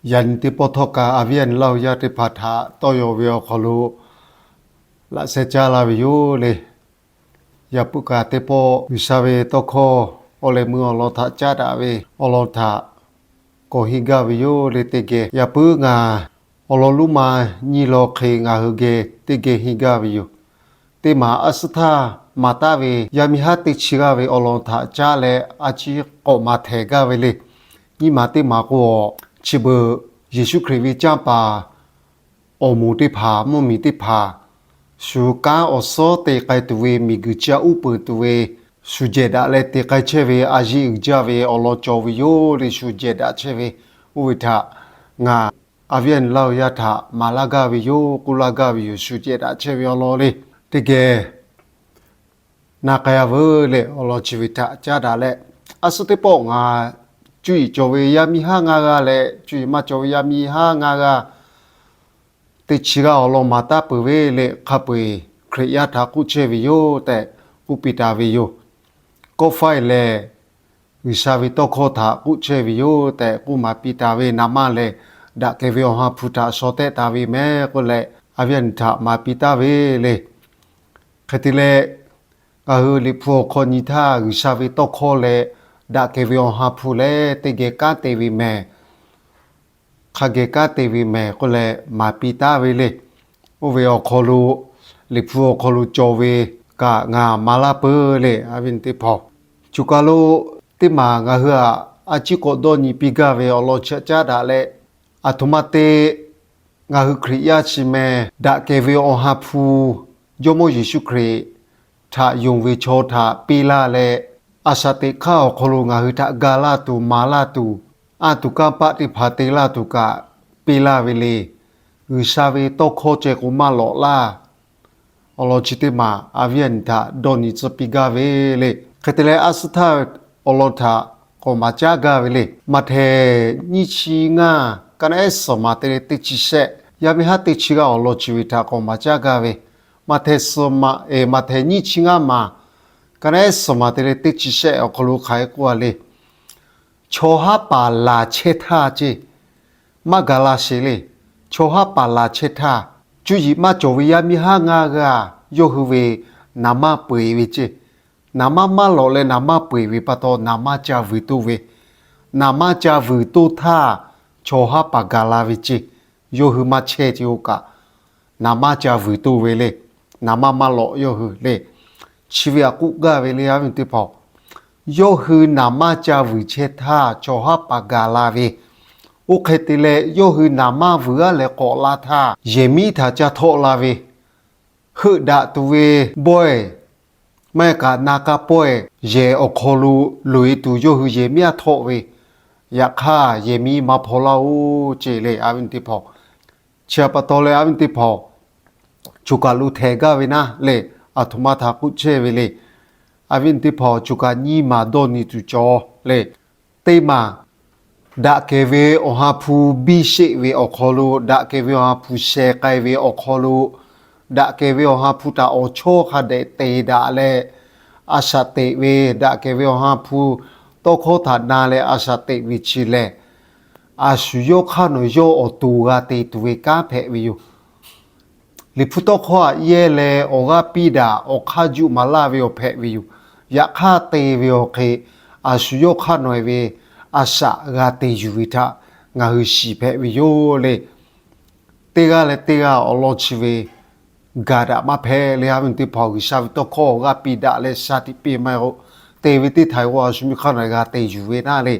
Yaꞈ nyi teˇ pawˆ htawˇ kaꞈ, a viˉ a nyi Laˇ huˍ yaˇ teˇ hpaˍ htaꞈ tawˇ yaw ve awˬ hk'aw lo laꞈ sheh caˇ laˇ ve yoˬ le. Yaꞈ puiˉ kaꞈ teˇ pawˆ G'uiˬsha ve tawˇ hkawˇ awˬ leh meuˇ awˬ lawn htaꞈ caˉ daꞈ ve awˬ lawn htaꞈ k'awꞈ henˇ gaˇ ve yoˬ le. Teˇ geh yaꞈ puiˉ ngaˬ awˬ lawn lonˉ ma nyi law hk'e ngaˬ hui geh teˇ geh henˇ gaˇ ve yoˬ. Teˇ maˬ a suhˉ htaˇ maˍ taˍ ve yaˇ miˇ haˉ teˇ chi g'aˇ ve awˬ lawn htaꞈ caˉ leh a ciˉ k'awꞈ maˍ htehˍ gaˇ ve le. Nyiˇ maˬ teˇ maˬ k'o, chi beuꞈ Yeˍsuˆ Hkriꞈ ve canˇ paˍ awˬ moˍ teˇ hpaˍ, mvuhˇmiˬ teˇ hpaˍ, shu kanˉ awˬ suhˉ te k'ai tuˬ ve, miˬguiˬ chi a uˉ peunˍ tuˬ ve, shu jehˬ daꞈ leh te k'ai chehˇ ve a yeˇ uiˍ jaˇ ve awˬ lawn cawˬ ve yoˬ le. Shu jehˬ daꞈ chehˇ ve, oˇ ve htaꞈ ngaˬ a viˉ a nyi Laˇ huˍ yaˇ htaꞈ maˍ laˇ gaˇ ve yoˬ, k'oˆ laˇ gaˇ ve yoˬ. Shu jehˬ daꞈ chehˇ ve awˬ lawn le. Teˇ geh na k'ai a veuˬ leh awˬ lawn chi ve htaꞈ caˉ daꞈ leh, a suhˉ teˇ pawˆ ngaˬ cuˇ yiˍ cawˬ ve yaˇ miˇ haˉ ngaˇ g'aˇ leh cuˇ yiˍ maˇ cawˬ ve yaˇ miˇ haˉ ngaˇ g'aˇ teˇ chi g'aˇ awˬ lawn maˍ taˍ peuˬ ve le. Hk'a peu-eˬ Hkriꞈ yaˇ htaꞈ k'oˆ chehˇ ve yoˬ tehꞈ k'oˆ piˇ taˍ ve yoˬ. Kawˆ faiˇ lehˬ G'uiˬsha ve tawˇ hkawˇ htaꞈ k'oˆ chehˇ ve yoˬ tehꞈ k'oˆ maˍ piˇ taˍ ve, naˍ manˇ lehˬ daꞈ kehˬ ve awˬ ha hpu htaꞈ shaw tehˆ taˍ ve mehˍ k'oˆ leh, a viˉ a nyi htaꞈ maˍ piˇ taˍ ve le. Hk'e te leh, ngaˬ hui Liꞈ hpu awˬ hk'aw nyi htaˇ G'uiˬsha ve tawˇ hkawˇ leh daꞈ kehˬ ve awˬ ha hpu leh teˇ geh kanˉ te ve mehˍ, hk'a geh kanˉ te ve mehˍ k'oˆ leh maˍ piˇ taˍ ve le. Oˇ ve awˬ hk'aw lo, Liꞈ hpu awˬ hk'aw lo cawˬ ve kaꞈ ngaˬ maˍ laˇ peuˬ le, a viˉ teˇ hpaˍ. Choˬ kaˬ lo teˇ maˬ ngaˬ hui aꞈ a ciˉ k'awꞈ dawˇ nyi piˇ gaˇ ve awˬ lawn chi htaꞈ caˉ daꞈ leh, aˬ htoꞈ ma te ngaˬ hui Hkriꞈ yaˇ chi meh daꞈ kehˬ ve awˬ ha hpu Jawˇmawˇ Yeˍsuˆ Hkriꞈ htaꞈ yonˍ ve chaw htaꞈ piˇ laˇ leh, a shaꞈ teꞈ hk'aˇ awˬ hk'aw lo ngaˬ hui htaꞈ ga laˇ tuˬ, maˍ laˇ tuˬ, anˇ tuˬ kanˇ paˆ teˇ hpaˍ te laˇ tuˬ kaꞈ piˇ laˇ ve le. G'uiˬsha ve tawˇ hkawˇ ceh k'o maˇ lawꞈ laˇ. Awˬ lawn chi teˇ maˬ a viˉ a nyi htaꞈ dawˇ nyi tcuh piˇ gaˇ ve le. Hk'e te leh a suhˉ htaˇ awˬ lawn htaꞈ k'awꞈ maˍ caˉ gaˇ ve le. Maꞈhtehˍ nyiˇ chi ngaˇ, ka naˉ ehˉ suhˍ maˬ te leh teˇ chi shehˆ, yaˇ miˇ haˉ teˇ chi g'aˇ awˬ lawn chi ve htaꞈ k'awꞈ maˍ caˉ gaˇ ve. Maꞈhtehˍ suhˍ maˬ, Maꞈhtehˍ nyiˇ chi ngaˇ maˬ, ka naˉ ehˉ suhˍ maˬ te leh teˇ chi shehˆ awˬ hk'aw lo hk'aˬ hk'e k'oˆ a le. Chaw haˉ paˍ laˬ chehˇ htaˇ ceˇ, maˇ gaˬ la sheˍ le. Chaw haˉ paˍ laˬ chehˇ htaˇ, cuˇ yiˍ maˇ cawˬ ve yaˇ miˇ haˉ ngaˇ g'aˇ yawˇ hui ve naˍ manˇ peu eˬ ve ceˇ. Naˍ manˇ maˇ lawꞈ leh naˍ manˇ peu eˬ ve pa taw naˍ manˇ ca vuiˬ toˇ ve. Naˍ manˇ ca vuiˬ toˇ htaˇ, chaw haˉ paˍ gaˬ la ve ceˇ. Yawˇ hui maˇ chehˇ ceˇ oˇ kaꞈ, naˍ manˇ ca vuiˬ toˇ ve le. Naˍ manˇ maˇ lawꞈ yawˇ hui le. Chi ve aꞈ k'oˆ gaˇ ve le, a viˉ teˇ hpaˍ. Yawˇ hui naˍ manˇ ca vuiˬ chehˇ htaˇ chaw haˉ paˍ gaˬ la ve. Oˇ hk'e te leh yawˇ hui naˍ manˇ vuiˬ aˉ leh k'awꞈ la htaˇ, yehˬ miˉ htaꞈ ca htawˆ la ve, heuˆ daꞈ tuˬ ve bawehˇ, maˇ heˆ kaꞈ na k'a pawehˇ yehˬ awˬ hk'aw lo loꞈ e tuˬ yawˇ hui yehˬ miˉ aˉ htawˆ ve. Yaꞈ hk'aˇ yehˬ miˉ maˇ hpaw laˇ oˬ ceˇ le, a viˉ teˇ hpaˍ. Chi htaꞈ pa taw leh a viˉ teˇ hpaˍ, choˬ kaˬ lo htehˍ gaˇ ve naˉ le, aˬ htoꞈ ma htaꞈ k'oˆ chehˇ ve le. A viˉ teˇ hpaˍ, choˬ kaˬ nyiˇ maˬ dawˇ nyi tuˬ cawˬ le. Teˇ maˬ, daꞈ kehˬ ve awˬ ha hpu biˇ sheˆ ve awˬ hk'aw lo, daꞈ kehˬ ve awˬ ha hpu sheh k'ai ve awˬ hk'aw lo, daꞈ kehˬ ve awˬ ha hpu htaꞈ awˬ chawˇ hk'a dehꞈ te daꞈ leh, a shaꞈ teꞈ ve daꞈ kehˬ ve awˬ ha hpu tawˇ hkawˇ htaꞈ na leh a shaꞈ teꞈ ve chi lehˬ, a shu yawˇ hk'aˇ nawˬ yawˇ awˬ to g'a te tuˬ ve kanˉ hpehꞈ ve yoˬ. Liꞈ hpu tawˇ hkawˇ aꞈ yehˇ leh awˬ g'aˇ piˇ daꞈ awˬ hk'aˇ juˆ maˍ laˇ ve awˬ hpehꞈ ve yoˬ. Yaꞈ hk'aˇ te ve awˬ hk'e, a shu yawˇ hk'aˇ nawˬ e ve a shaꞈ g'a te yuˬ ve htaꞈ ngaˬ hui shiˍ hpehꞈ ve yoˬ le. Teˇ g'aˇ leh teˇ g'aˇ awˬ lawn chi ve gaˬ daꞈ maˇ hpehꞈ le, a viˉ teˇ hpaˍ. G'uiˬsha ve tawˇ hkawˇ awˬ g'aˇ piˇ daꞈ leh sha tiꞈ piˇ maˇ heˆ k'o, te ve teˇ htaiˍ k'o a shu miˇ hk'aˇ nawˬ e g'a te yuˬ ve naˉ le.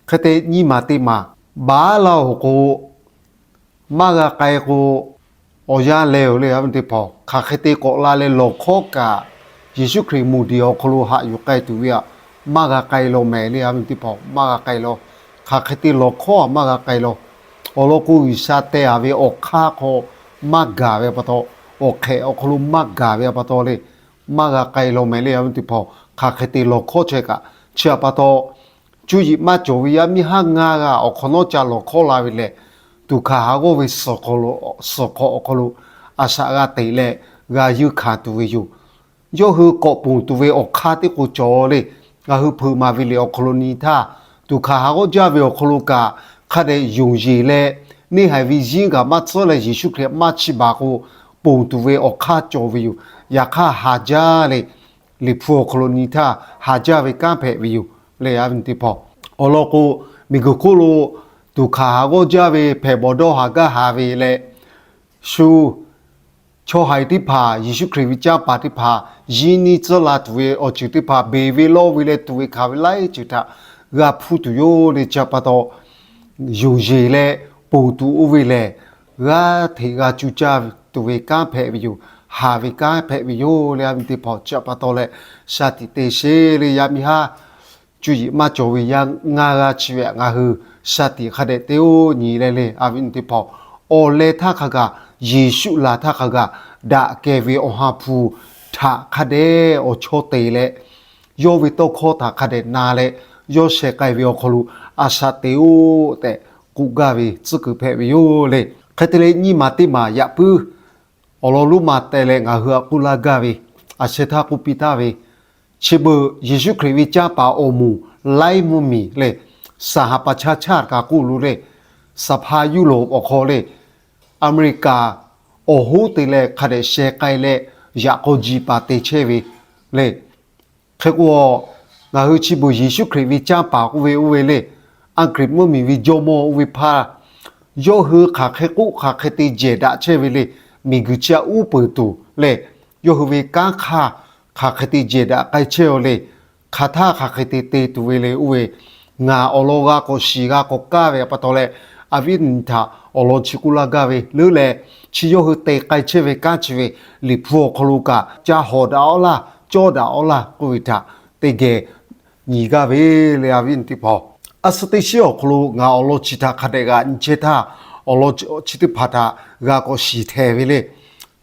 Hk'e te nyiˇ maˬ teˇ maˬ, baˬ laˇ oˬ k'o, maˇ g'a k'ai k'o, awˬ yanˇ leh oˬ le, a viˉ teˇ hpaˍ. Hk'aˬ hk'e te k'awꞈ la leh lawˬ hkawˉ kaꞈ, Yeˍsuˆ Hkriꞈ mvuhˇ diˍ awˬ hk'aw lo haꞈ yuˬ k'ai tuˬ ve aꞈ, maˇ g'a k'ai law mehˍ le, a viˉ teˇ hpaˍ. Maˇ g'a k'ai law. Hk'aˬ hk'e te lawˬ hkawˉ aꞈ maˇ g'a k'ai law. Awˬ lawn k'o, G'uiˬsha teh a ve awˬ hk'aˇ hk'aw maˇ gaˬ ve pa taw, awˬ hk'ehꞈ awˬ hk'aw lo maˇ gaˬ ve pa taw le, maˇ g'a k'ai law mehˍ le, a viˉ teˇ hpaˍ. Hk'aˬ hk'e te lawˬ hkawˉ chehˇ kaꞈ, chi htaꞈ pa taw, cuˇ yiˍ maˇ cawˬ ve yaˇ miˇ haˉ ngaˇ g'aˇ awˬ hk'awꞈ nawˉ ca lawˬ hkawˉ la ve lehˬ, tuˬ hkanˍ ha g'awˇ ve suhˍ hk'awꞈ awˬ hk'aw lo a shaꞈ g'a teꞈ leh g'a yuˇ hkanˍ tuˬ ve yoˬ. Yawˇ hui k'awꞈ ponˬ tuˬ ve awˬ hk'aˇ teˇ k'o cawˬ le. Ngaˬ hui hpeuꞈ maˍ ve liꞈ awˬ hk'aw lo nyi htaˇ, tuˬ hkanˍ ha g'awˇ jaˇ ve awˬ hk'aw lo kaꞈ, hk'a dehꞈ yonˍ yeˬ leh, neˇ haiˬ ve yinˉ kaꞈ maˇ tcuhˉ leh Yeˍsuˆ Hkriꞈ maˇ chiˇ baˬ k'o, ponˬ tuˬ ve awˬ hk'aˇ cawˬ ve yoˬ. Yaꞈ hk'aˇ haˍ jaˇ le, Liꞈ hpu awˬ hk'aw lo nyi htaˇ haˍ jaˇ ve kanˉ hpehꞈ ve yoˬ le, a viˉ teˇ hpaˍ. Awˬ lawn k'o, miˬguiˬ hk'oˆ lo tuˬ hkanˍ haˍ g'awˇ jaˇ ve, hpehꞈ bawˬ dawˇ haˍ gaˇ haˍ ve leh, shu chaw haiˬ teˇ hpaˍ, Yeˍsuˆ Hkriꞈ ve canˇ paˍ teˇ hpaˍ, yinˉ niˇ tcuhˉ la tuˬ ve awˬ ceuˬ teˇ hpaˍ, beˬ ve lawˇ ve leh tuˬ ve hkanˍ ve laiˉ ceuˬ htaꞈ g'a hpuˇ tuˬ yoˬ le. Chi pa taw, yonˍ yeˬ leh ponˬ tuˬ oˇ ve lehˬ, g'aˇ hteꞈ g'a cuˇ caˇ tuˬ ve kanˉ hpehꞈ ve yoˬ. Haˍ ve kanˉ hpehꞈ ve yoˬ le, a viˉ teˇ hpaˍ. Chi pa taw leh, shaˍ tiꞈ te sheˍ le. Yaꞈ miˇ haˉ cuˇ yiˍ maˇ cawˬ ve yaˇ ngaˇ g'aˇ chi ve htaꞈ ngaˬ hui shaˍ tiꞈ hk'a dehꞈ te-o nyi leh le, a viˉ teˇ hpaˍ. Awˬ leh htaˇ hk'a gaˬ, Yeˍsuˆ laˬ htaˇ hk'a gaˬ, daꞈ kehˬ ve Awˬ ha hpu htaꞈ hk'a dehꞈ awˬ chawˇ te leh, yawˇ ve tawˇ hkawˇ htaꞈ hk'a dehꞈ na leh, yawˇ sheh k'ai ve awˬ hk'aw lo a shaꞈ te-oˆ tehꞈ k'oˆ gaˇ ve tcuhˉ kuiˬ hpehꞈ ve yoˬ le. Hk'e te leh, nyiˇ maˬ teˇ maˬ yaꞈ puiˉ awˬ lawn lonˉ ma teh leh ngaˬ hui htaꞈ k'oˆ laˇ gaˇ ve, a sheh htaˇ k'oˆ piˇ taˍ ve, chi beuꞈ Yeˍsuˆ Hkriꞈ ve canˇ paˍ awˬ moˍ laiˉ mvuhˇ miˬ le, สหประชาชาติ kaꞈ k'oˆ lo le, สภายุโรป awˬ hk'aw le, Aˍmeˍriˍkaˍ awˬ hoˉ te leh hk'a dehꞈ sheh k'ai leh, yaꞈ k'aw ji paˍ te chehˇ ve le. Hk'e k'o, ngaˬ hui chi beuꞈ Yeˍsuˆ Hkriꞈ ve canˇ paˍ k'oˆ ve oˇ ve le, Aˍg'riꞈ mvuhˇ miˬ ve jawˇmawˇ oˇ ve hpaˇ, yawˇ hui hk'aˬ hk'e k'oˆ hk'aˬ hk'e te jehˬ daꞈ chehˇ ve le. Miˬguiˬ chi htaꞈ uˉ peunˍ tuˬ leh, yawˇ hui ve kanˉ hk'aˇ hk'aˬ hk'e te jehˬ daꞈ k'ai chehˇ ve le. Hk'aˬ htaˇ hk'aˬ hk'e te te tuˬ ve le oˇ ve, ngaˬ awˬ lawn g'a k'awꞈ shiˍ g'a k'awꞈ kaˇ ve pa taw leh, a viˉ nyi htaꞈ awˬ lawn chi k'oˆ laˇ gaˇ ve leuˉ leh, chi yawˇ hui te k'ai chehˇ ve kanˉ chi ve, Liꞈ hpu awˬ hk'aw lo kaꞈ ca hawˍ daꞈ-oˆ laˇ, cawˇ daꞈ-oˆ laˇ k'oˆ ve htaꞈ teˇ geh nyi gaˇ ve le, a viˉ nyi teˇ hpaˍ. A suh teˇ shiˉ awˬ hk'aw lo ngaˬ awˬ lawn chi htaꞈ hk'a dehꞈ g'a nyi chehˇ htaˇ, awˬ lawn chi teˇ hpaˍ htaꞈ g'a k'awꞈ shiˍ htehˍ ve le.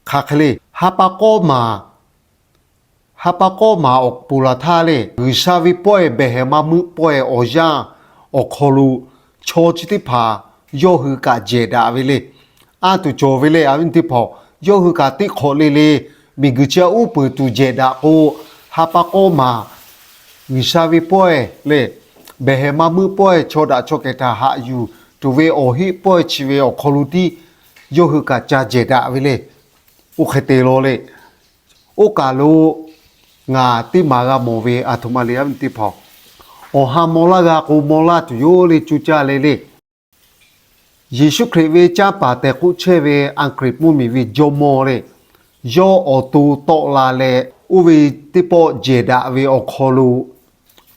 Hk'aˬ hk'e le, ha pa k'awˇ maˬ ha pa k'awˇ maˬ awˬ pon laˬ htaˇ le, G'uiˬsha ve pawehˇ behˬ hehˍ ma meuˆ pawehˇ awˬ yanˇ awˬ hk'aw lo chaw chi teˇ hpaˍ yawˇ hui kaꞈ jehˬ daꞈ ve le. Anˇ tuˬ cawˬ ve le, a viˉ teˇ hpaˍ. Yawˇ hui kaꞈ teˇ hk'awꞈ le le, miˬguiˬ chi htaꞈ uˉ peunˍ tuˬ jehˬ daꞈ k'o, ha pa k'awˇ maˬ G'uiˬsha ve pawehˇ le, behˬ hehˍ ma meuˆ pawehˇ chaw daꞈ chaw kehˬ htaꞈ haꞈ yuˬ tuˬ ve awˬ heˆ pawehˇ chi ve awˬ hk'aw lo tiˉ yawˇ hui kaꞈ ca jehˬ daꞈ ve le. Oˇ hk'e te law le. Oˇ kaˬ lo ngaˬ teˇ maˬ g'a mawˬ ve aˬ htoꞈ ma le, a viˉ teˇ hpaˍ. Awˬ ha maw laˇ g'a k'o maw laˇ tuˬ yoˬ le, coˇ caˇ le le. Yeˍsuˆ Hkriꞈ ve canˇ paˍ tehꞈ k'oˆ chehˇ ve Aˍg'riꞈ mvuhˇmiˬ ve jawˇmawˇ le, yawˇ awˬ to tawˆ la leh, oˇ ve teˇ pawˆ jehˬ daꞈ ve awˬ hk'aw lo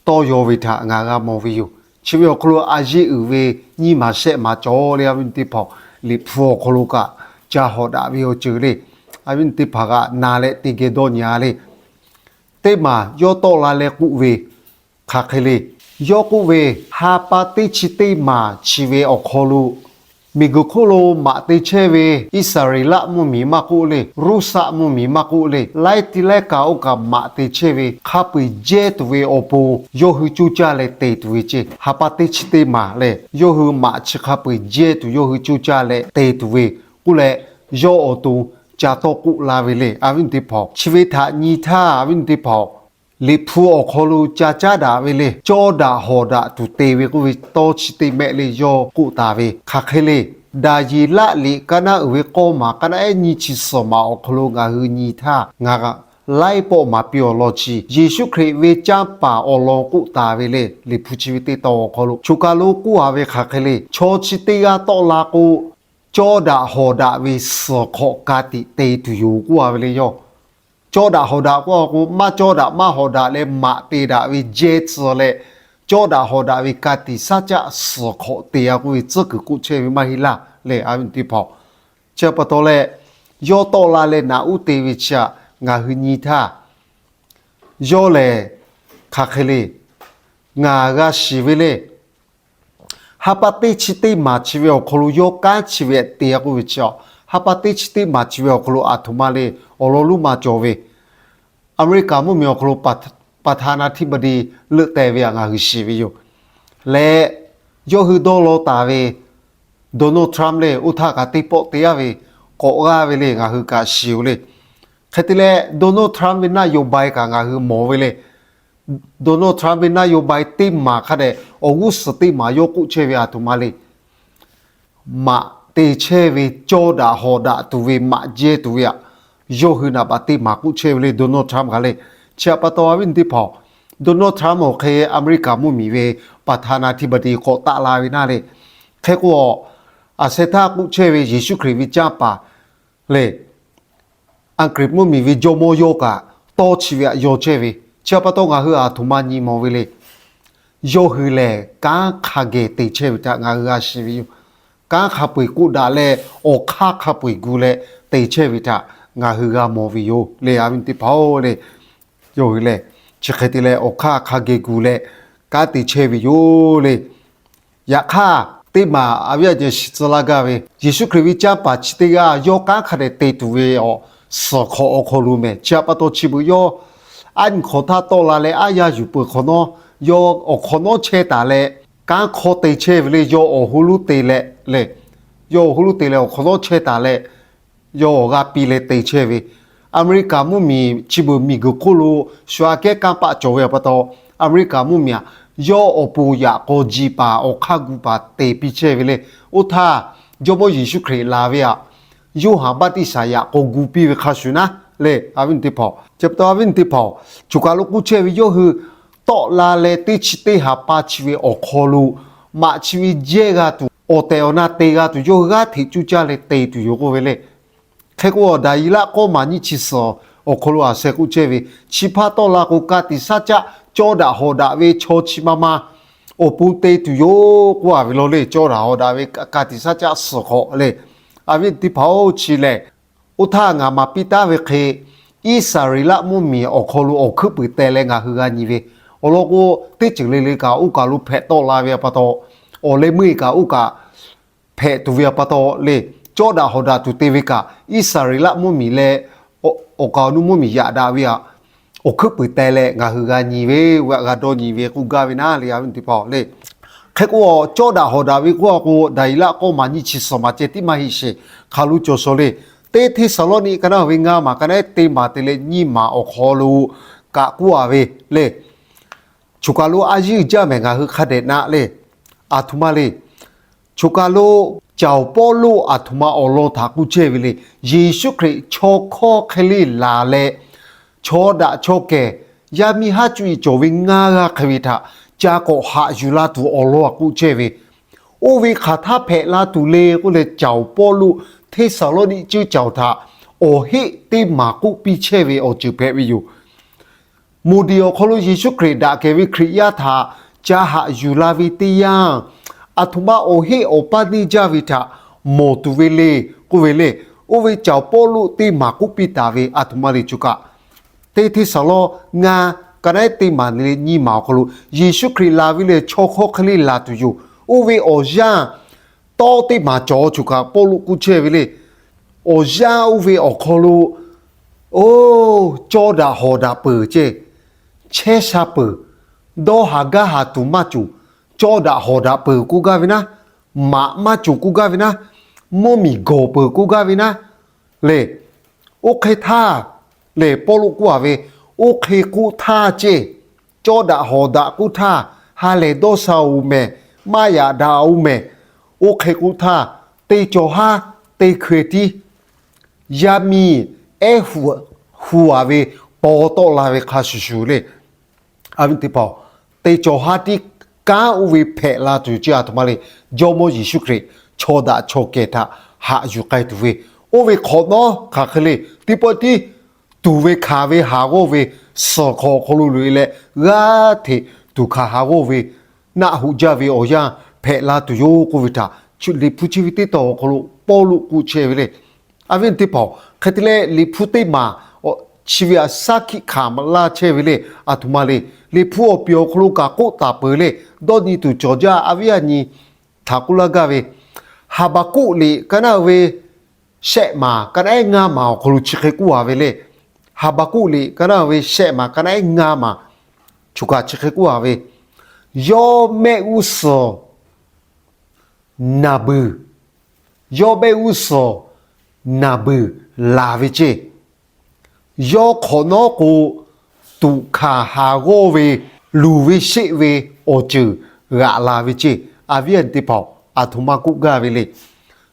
tawˇ yaw ve htaꞈ ngaˬ g'a mawˬ ve yoˬ. Chi ve awˬ hk'aw lo a yeˇ uiˍ ve nyiˇ maˬ shehˆ maˬ cawˬ le, a viˉ teˇ hpaˍ. Liꞈ hpu awˬ hk'aw lo kaꞈ ca hawˍ daꞈ ve awˬ ceuˬ le, a viˉ teˇ hpaˍ g'aꞈ na leh te geh dawˇ nyi-a le. Teˇ maˬ yawˇ tawˆ la leh k'oˆ ve hk'aˬ hk'e le. Yawˇ k'oˆ ve, ha pa teˇ chi teˇ maˬ chi ve awˬ hk'aw lo miˬguiˬ hk'oˆ lo maꞈ te chehˇ ve Iˉsaˍreˍlaˆ mvuhˇmiˬ maˇ k'oˆ le, Ruˇsaˆ mvuhˇmiˬ maˇ k'oˆ le, laiˉ ti laiˉ kaꞈ oˇ kaꞈ maꞈ te chehˇ ve hk'a peu-eˬ jehˇ tuˬ ve awˬ pon yawˇ hui coˇ caˇ leh te tuˬ ve ceˇ. Ha pa teˇ chi teˇ maˬ lehˬ, yawˇ hui maꞈ chi hk'a peu-eˬ jehˇ tuˬ yawˇ hui coˇ caˇ leh te tuˬ ve k'oˆ leh, yawˇ awˬ to ca tawˇ k'oˆ la ve le, a viˉ teˇ hpaˍ. Chi ve htaꞈ nyi htaˇ, a viˉ teˇ hpaˍ, Liꞈ hpu awˬ hk'aw lo ca caˉ daꞈ ve le, cawˇ daꞈ hawˍ daꞈ tuˬ te ve k'oˆ ve tawˇ chi teˇ mehˆ le yawˇ k'oˆ taˍ ve hk'aˬ hk'e le. Daˍyeˍlaˆ liꞈ kaˇ naˉ uiˍ ve k'awˇ maˬ kaˇ naˉ ehˉ nyiˇ chi suhˍ maˬ awˬ hk'aw lo ngaˬ hui nyi htaˇ, ngaˬ laiˉ pawˆ maˍ piˇ awˬ lawn chi Yeˍsuˆ Hkriꞈ ve canˇ paˍ awˬ lawn k'oˆ taˍ ve le. Liꞈ hpu chi ve teˇ tawn awˬ hk'aw lo choˬ kaˬ lo k'oˆ-a ve hk'aˬ hk'e le. Chaw chi teˇ g'aˇ tawˆ la k'o, cawˇ daꞈ hawˍ daꞈ ve suhˍ hk'awꞈ ka tiꞈ te tuˬ yoˬ k'oˆ-a ve le yawˇ. Cawˇ daꞈ hawˍ daꞈ k'oˆ-a k'o, maˇ cawˇ daꞈ maˇ hawˍ daꞈ leh maꞈ te daꞈ ve jehˇ tcuh leh, cawˇ daꞈ hawˍ daꞈ ve ka tiꞈ saˉ caˆ suhˍ hk'awꞈ te-a k'oˆ ve tcuhˉ kuiˬ k'oˆ chehˇ ve maˇ heˆ laˇ le, a viˉ teˇ hpaˍ. Chi pa taw leh, yawˇ tawˆ la leh naꞈ uˉ te ve chi htaꞈ ngaˬ hui nyi htaˇ, yawˇ lehˬ hk'aˬ hk'e le, ngaˬ g'a shiˍ ve le. Ha pa teˇ chi teˇ maˬ chi ve awˬ hk'aw lo yawˇ kanˉ chi ve te-a k'oˆ ve chi, ha pa teˇ chi teˇ maˬ chi ve awˬ hk'aw lo aˬ htoꞈ ma le, awˬ lawn lonˉ ma cawˬ ve, Aˍmeˍriˍkaˍ mvuhˇmiˬ awˬ hk'aw lo ประธานาธิบดี leuˆ teh ve htaꞈ ngaˬ hui shiˍ ve yoˬ. Leh, yawˇ hui dawˇ law taˍ ve Donald Trump le, oˇ htaˇ kaꞈ teˇ pawˆ te-a ve k'awꞈ g'aˇ ve le, ngaˬ hui kaꞈ shiˍ-oˬ le. Hk'e te leh, Donald Trump ve นโยบาย kaꞈ ngaˬ hui mawˬ ve le. Donald Trump ve นโยบาย teˇ maˬ hk'a dehꞈ awˬ g'uˇ suhˍ teˇ maˬ yawˇ k'oˆ chehˇ ve aˬ htoꞈ ma le. maꞈ te chehˇ ve, cawˇ daꞈ hawˍ daꞈ tuˬ ve, maꞈ jehˇ tuˬ ve aꞈ, yawˇ hui naˍ baꞈ teˇ maˍ k'oˆ chehˇ ve le, Donald Trump g'a le. Chi htaꞈ pa taw, awˬ viˉ awˬ nyi teˇ hpaˍ-oˬ, Donald Trump awˬ hk'e America mvuhˇmiˬ ve ประธานาธิบดี k'awꞈ taˆ la ve naˇ le. Hk'e k'o, aˬ sheh htaˇ k'oˆ chehˇ ve Yeˍsuˆ Hkriꞈ ve canˇ paˍ lehˬ, Aˍg'riˍ mvuhˇmiˬ ve jawˇmawˇ yawˇ kaꞈ tawˇ chi ve aꞈ yaw chehˇ ve. Chi htaꞈ pa taw, ngaˬ hui aˬ htoꞈ ma nyi mawˬ ve le. Yawˇ hui lehˬ kanˉ hk'a geh te chehˇ ve htaꞈ ngaˬ hui g'a shiˍ ve yoˬ. Kanˉ hk'a peu-eˬ k'oˆ daꞈ leh, awˬ hk'aˇ hk'a peu-eˬ gu leh te chehˇ ve htaꞈ ngaˬ hui g'a mawˬ ve yoˬ le, awˬ viˉ teˇ hpaˍ-oˬ le. Yawˇ hui lehˬ chi hk'e te leh awˬ hk'aˇ hk'a geh gu leh kanˉ te chehˇ ve yoˬ le. Yaꞈ hk'aˇ, teˇ maˬ awˬ viˉ awˬ nyi shiˍ tcuh laˇ gaˇ ve, Yeˍsuˆ Hkriꞈ ve canˇ paˍ chi teˇ g'aˇ yawˇ kanˉ hk'a dehꞈ te tuˬ ve awˬ suhˍ hk'awꞈ awˬ hk'aw lo mehˬ. Chi htaꞈ pa taw, chi beuꞈ yawˇ aˉ nyi hk'awꞈ htaˇ tawˆ la leh aˉ yaˇ yuˬ peuˬ hk'awꞈ nawˉ, yawˇ awˬ hk'awꞈ nawˉ chehˇ taˍ leh, kanˉ hk'awˇ te chehˇ ve le. Yawˇ awˬ hoˉ lonˉ te leh le, yawˇ awˬ hoˉ lonˉ te leh awˬ hk'awꞈ nawˉ chehˇ taˍ leh, yawˇ awˬ g'aˇ piˇ leh te chehˇ ve. Aˍmeˍriˍkaˍ mvuhˇmiˬ chi beuꞈ miˬguiˬ hk'oˆ lo shu aꞈ kehˉ kanˇ paˆ cawˬ ve pa taw, Aˍmeˍriˍkaˍ mvuhˇmiˬ aꞈ, yawˇ awˬ pon yaꞈ k'aw ji paˍ awˬ hk'aˇ gu paˍ te piˇ chehˇ ve le. Oˇ htaˇ, Jawˇmawˇ Yeˍsuˆ Hkriꞈ laˬ ve aꞈ, Yoˇhanˬ Baˆtiˆsaˬ yaꞈ k'aw gu piˇ ve hk'a shuˍ naˉ le, awˬ viˉ teˇ hpaˍ-oˬ. Chi pa taw, awˬ viˉ teˇ hpaˍ-oˬ, choˬ kaˬ lo k'oˆ chehˇ ve, yawˇ hui tawˆ la leh teˇ chi teˇ ha pa chi ve awˬ hk'aw lo maꞈ chi ve jehˇ g'a tuˬ, awˬ tehˬ awˬ na te g'a tuˬ, yawˇ hui g'aˇ hteꞈ cuˇ caˇ leh te tuˬ yoˬ k'oˆ ve le. Hk'e k'o, Daˍyeˍlaˆ k'awˇ maˬ nyiˇ chi suhˍ awˬ hk'aw lo aˬ sheh k'oˆ chehˇ ve, chi hpaˇ tawˆ la k'o, ka tiꞈ shaˉ caˆ cawˇ daꞈ hawˍ daꞈ ve chaw chi ma ma awˬ pon te tuˬ yoˬ k'oˆ a ve law le. Cawˇ daꞈ hawˍ daꞈ ve ka tiꞈ shaˉ caˆ suhˍ hk'awꞈ le. Awˬ viˉ teˇ hpaˍ-oˬ, chi lehˬ, oˇ htaˇ ngaˬ maˍ piˇ taˉ ve hk'e, Iˉsaˍreˍlaˆ mvuhˇmiˬ awˬ hk'aw lo awˬ hkuiˉ puiˍ teh leh ngaˬ hui g'a nyi ve, awˬ lawn k'o, teˇ ceuˬ le le kaꞈ oˇ kaˬ lo hpehꞈ tawˆ la ve pa taw, awˬ leh meuˇ kaꞈ oˇ kaˬ hpehꞈ tuˬ ve pa taw le, cawˇ daꞈ hawˍ daꞈ tuˬ te ve kaꞈ, Iˉsaˍreˍlaˆ mvuhˇmiˬ leh awˬ kaˍ awˬ nu mvuhˇmiˬ yaꞈ daꞈ ve aꞈ, awˬ hkuiˉ puiˍ teh leh ngaˬ hui g'a nyi ve, g'a dawˇ nyi ve k'oˆ gaˇ ve naˉ le, awˬ viˉ teˇ hpaˍ-oˬ le. Hk'e k'o, cawˇ daꞈ hawˍ daꞈ ve k'oˆ a k'o, Daˍyeˍlaˆ k'awˇ maˬ nyiˇ chi suhˍ maˬ ceh tiˉ maˇ heˆ sheˍ, hk'aˬ lo cawˬ shawˍ le. Teˇ Hteˇsaˍlawˇniˆ ka naˉ ve ngaˇ maˬ ka naˉ teˇ maˬ te leh nyiˇ maˬ awˬ hk'aw lo kaꞈ k'oˆ a ve le. Choˬ kaˬ lo a yiˇ jaˇ mehˍ, ngaˬ hui hk'a dehꞈ naˆ le. Aˬ htoꞈ ma le. Choˬ kaˬ lo caoˬ Pawˇluˆ aˬ htoꞈ ma awˬ lawn htaꞈ k'oˆ chehˇ ve le. Yeˍsuˆ Hkriꞈ chaw hkawˇ hk'e le laˬ leh, chaw daꞈ chaw kehˬ yaˇ miˇ haˉ cuˇ yiˍ cawˬ ve ngaˇ g'aˇ hk'e ve htaꞈ ca k'awꞈ haꞈ yuˬ la tuˬ awˬ lawn htaꞈ k'oˆ chehˇ ve, oˇ ve hk'aˬ htaˇ hpehꞈ la tuˬ le k'oˆ leh, caoˬ Pawˇluˆ Hteˇsaˍlawˇniˆ ceuˇ caoˬ htaꞈ awˬ heˆ teˇ maˬ k'oˆ piˇ chehˇ ve awˬ ceuˬ hpehꞈ ve yoˬ. Moˍ diˍ awˬ hk'aw lo Yeˍsuˆ Hkriꞈ daꞈ kehˬ ve Hkriꞈ yaˇ htaꞈ ca haꞈ yuˬ la ve teˇ yanˇ, aˬ htoꞈ ma awˬ heˆ awˬ paˇ neˇ jaˇ ve htaꞈ mawˬ tuˬ ve le k'oˆ ve le. Oˇ ve caoˬ Pawˇluˆ teˇ maˬ k'oˆ piˇ taˍ ve aˬ htoꞈ ma le choˬ kaꞈ, Teˇ Hteˇsaˍlawˇniˆ ngaˇ ka naˉ teˇ maˬ le nyiˇ maˬ awˬ hk'aw lo Yeˍsuˆ Hkriꞈ laˬ ve lehˬ, chaw hkawˇ hk'e le laˬ tuˬ yoˬ. Oˇ ve awˬ yanˇ tawˇ teˇ maˬ cawˬ choˬ kaꞈ Pawˇluˆ k'oˆ chehˇ ve le. Awˬ yanˇ oˇ ve awˬ hk'aw lo, oˇ, cawˇ daꞈ hawˍ daꞈ peuˬ ceˇ, chehˇ sha peuˬ, dawˇ haˍ gaˇ haˍ tuˬ maˇ cawˬ, cawˇ daꞈ hawˍ daꞈ peuˬ k'oˆ gaˇ ve naˉ, maꞈ maˇ cawˬ k'oˆ gaˇ ve naˉ, mvuhˇmiˬ gawˬ peuˬ k'oˆ gaˇ ve naˉ le. Oˇ hk'e htaˇ lehˬ, Pawˇluˆ k'oˆ a ve, oˇ hk'e k'oˆ htaˇ ceˇ, cawˇ daꞈ hawˍ daꞈ k'oˆ htaˇ, ha lehˬ dawˇ sha-oˬ mehˍ, maˇ yaꞈ daꞈ-oˬ mehˍ. Oˇ hk'e k'oˆ htaˇ, teˇ cawˬ haˉ teˇ hkui tiˉ yaˇ miˇ ehˉ hu a ve paw tawˆ la ve hk'a shuˍ shuˍ le. Awˬ viˉ teˇ hpaˍ-oˬ, teˇ cawˬ haˉ tiˉ kanˉ oˇ ve hpehꞈ la tuˬ ceˇ aˬ htoꞈ ma le. Jawˇmawˇ Yeˍsuˆ Hkriꞈ chaw daꞈ chaw kehˬ htaꞈ haꞈ yuˬ k'ai tuˬ ve, oˇ ve hk'awꞈ nawˉ hk'aˬ hk'e le. Teˇ pawˆ tiˉ tuˬ ve hkanˍ ve haˍ g'awˇ ve suhˍ hk'awꞈ awˬ hk'aw lo loꞈ e leh, g'aˇ hteꞈ tuˬ hkanˍ haˍ g'awˇ ve naˆ hoꞈ jaˇ ve awˬ yanˇ hpehꞈ la tuˬ yoˬ k'oˆ ve htaꞈ Liꞈ hpu chi ve teˇ tawn awˬ hk'aw lo Pawˇluˆ k'oˆ chehˇ ve le. Awˬ viˉ teˇ hpaˍ-oˬ, hk'e te leh Liꞈ hpu teˇ maˬ chi ve aꞈ shaˉ hkiˆ hkanˍ laˇ chehˇ ve le. Aˬ htoꞈ ma le. Liꞈ hpu awˬ piˍ awˬ hk'aw lo kaꞈ k'oˆ taˍ peuˬ le. Dawˇ nyi tuˬ cawˬ jaˇ. Awˬ viˉ awˬ nyi htaꞈ k'oˆ laˇ gaˇ ve, Haˍbaˍkuˆ liꞈ ka naˉ ve shehˆ maˬ ka naˉ ehˉ ngaˇ maˬ awˬ hk'aw lo chi hk'e k'oˆ a ve le. Haˍbaˍkuˆ liꞈ ka naˉ ve shehˆ maˬ ka naˉ ehˉ ngaˇ maˬ choˬ kaꞈ chi hk'e k'oˆ a ve, yawˇ mehˆ g'uˇ suhˍ naˬ beuˬ, yawˇ mehˆ g'uˇ suhˍ naˬ beuˬ laˬ ve ceˇ. Yawˇ hk'awꞈ nawˉ k'o, tuꞈ hkanˍ haˍ g'awˇ ve luˬ ve sheˆ ve awˬ ceuˬ g'aꞈ la ve ceˇ. Awˬ viˉ awˬ nyi teˇ hpaˍ-oˬ, aˬ htoꞈ ma k'oˆ gaˇ ve le.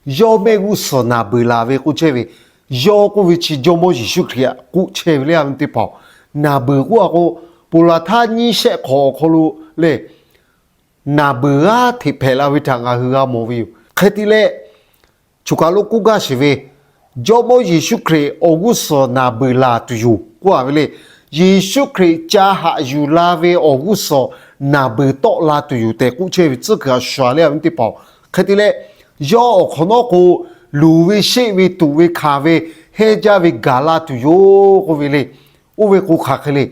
yawˇ mehˆ g'uˇ suhˍ naˍ beuˬ laˬ ve k'oˆ chehˇ ve, yawˇ k'oˆ ve chi Jawˇmawˇ Yeˍsuˆ Hkriꞈ k'oˆ chehˇ ve le, a viˉ teˇ hpaˍ-oˬ. Naˍ beuˬ k'oˆ a k'o, ponˬ laˬ htaˇ nyiˇ shehˆ hk'awꞈ awˬ hk'aw lo lehˬ, naˍ beuˬ g'aˇ hteꞈ hpehꞈ la ve htaꞈ ngaˬ hui g'a mawˬ ve yoˬ. Hk'e te leh, choˬ kaˬ lo k'oˆ gaˇ sheˍ ve, Jawˇmawˇ Yeˍsuˆ Hkriꞈ awˬ g'uˇ suhˍ naˍ beuˬ laˬ tuˬ yoˬ k'oˆ a ve le. Yeˍsuˆ Hkriꞈ ca haꞈ yuˬ la ve awˬ g'uˇ suhˍ naˍ beuˬ tawˆ la tuˬ yoˬ tehꞈ k'oˆ chehˇ ve tcuhˉ kuiˬ a shuˍ a le, a viˉ teˇ hpaˍ-oˬ. Hk'e te leh, yawˇ awˬ hk'awꞈ nawˉ k'o, luˬ ve sheˆ ve tuꞈ ve hkanˍ ve hehnˇ jaˇ ve gaˬ la tuˬ yoˬ k'oˆ ve le. Oˇ ve k'o hk'aˬ hk'e le.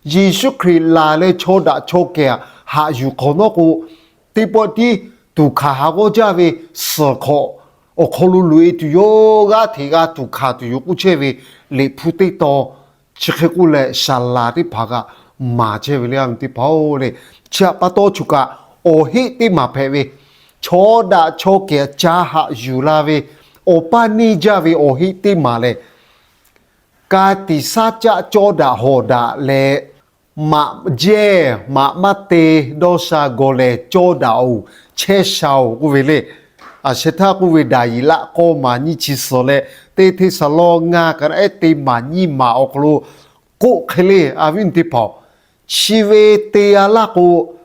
Yeˍsuˆ Hkriꞈ laˬ leh chaw daꞈ chaw kehˬ haꞈ yuˬ hk'awꞈ nawˉ k'o, teˇ pawˆ tiˉ tuˬ hkanˍ ha g'awˇ jaˇ ve suhˍ hk'awꞈ awˬ hk'aw lo loꞈ e tuˬ yoˬ. G'aˇ hteꞈ g'a tuˬ hkanˍ tuˬ yoˬ k'oˆ chehˇ ve Liꞈ hpu teˇ tawn chi hk'e k'oˆ leh, saˍ laˍ teˇ hpaˍ kaꞈ maˍ chehˇ ve le, a viˉ teˇ hpaˍ-oˬ le. Chi htaꞈ pa taw choˬ kaꞈ awˬ heˆ teˇ maˬ hpehꞈ ve, chaw daꞈ chaw kehˬ ca haꞈ yuˬ la ve awˬ paˇ neˇ jaˇ ve awˬ heˆ teˇ maˬ lehˬ, ka tiꞈ shaˉ caˆ cawˇ daꞈ hawˍ daꞈ leh, maꞈ jehˇ maꞈ maˇ te dawˇ sha gawˬ lehˬ cawˇ daꞈ-oˬ, chehˇ sha-oˬ k'oˆ ve le. A sheh htaˇ k'oˆ ve Daˍyeˍlaˆ k'awˇ maˍ nyiˇ chi suhˍ leh, teˇ Hteˇsaˍlawˇniˆ ka naˆ ehˉ teˇ maˬ nyiˇ maˬ awˬ hk'aw lo k'oˆ hk'e le, a viˉ teˇ hpaˍ-oˬ. Chi ve te a laˇ k'o,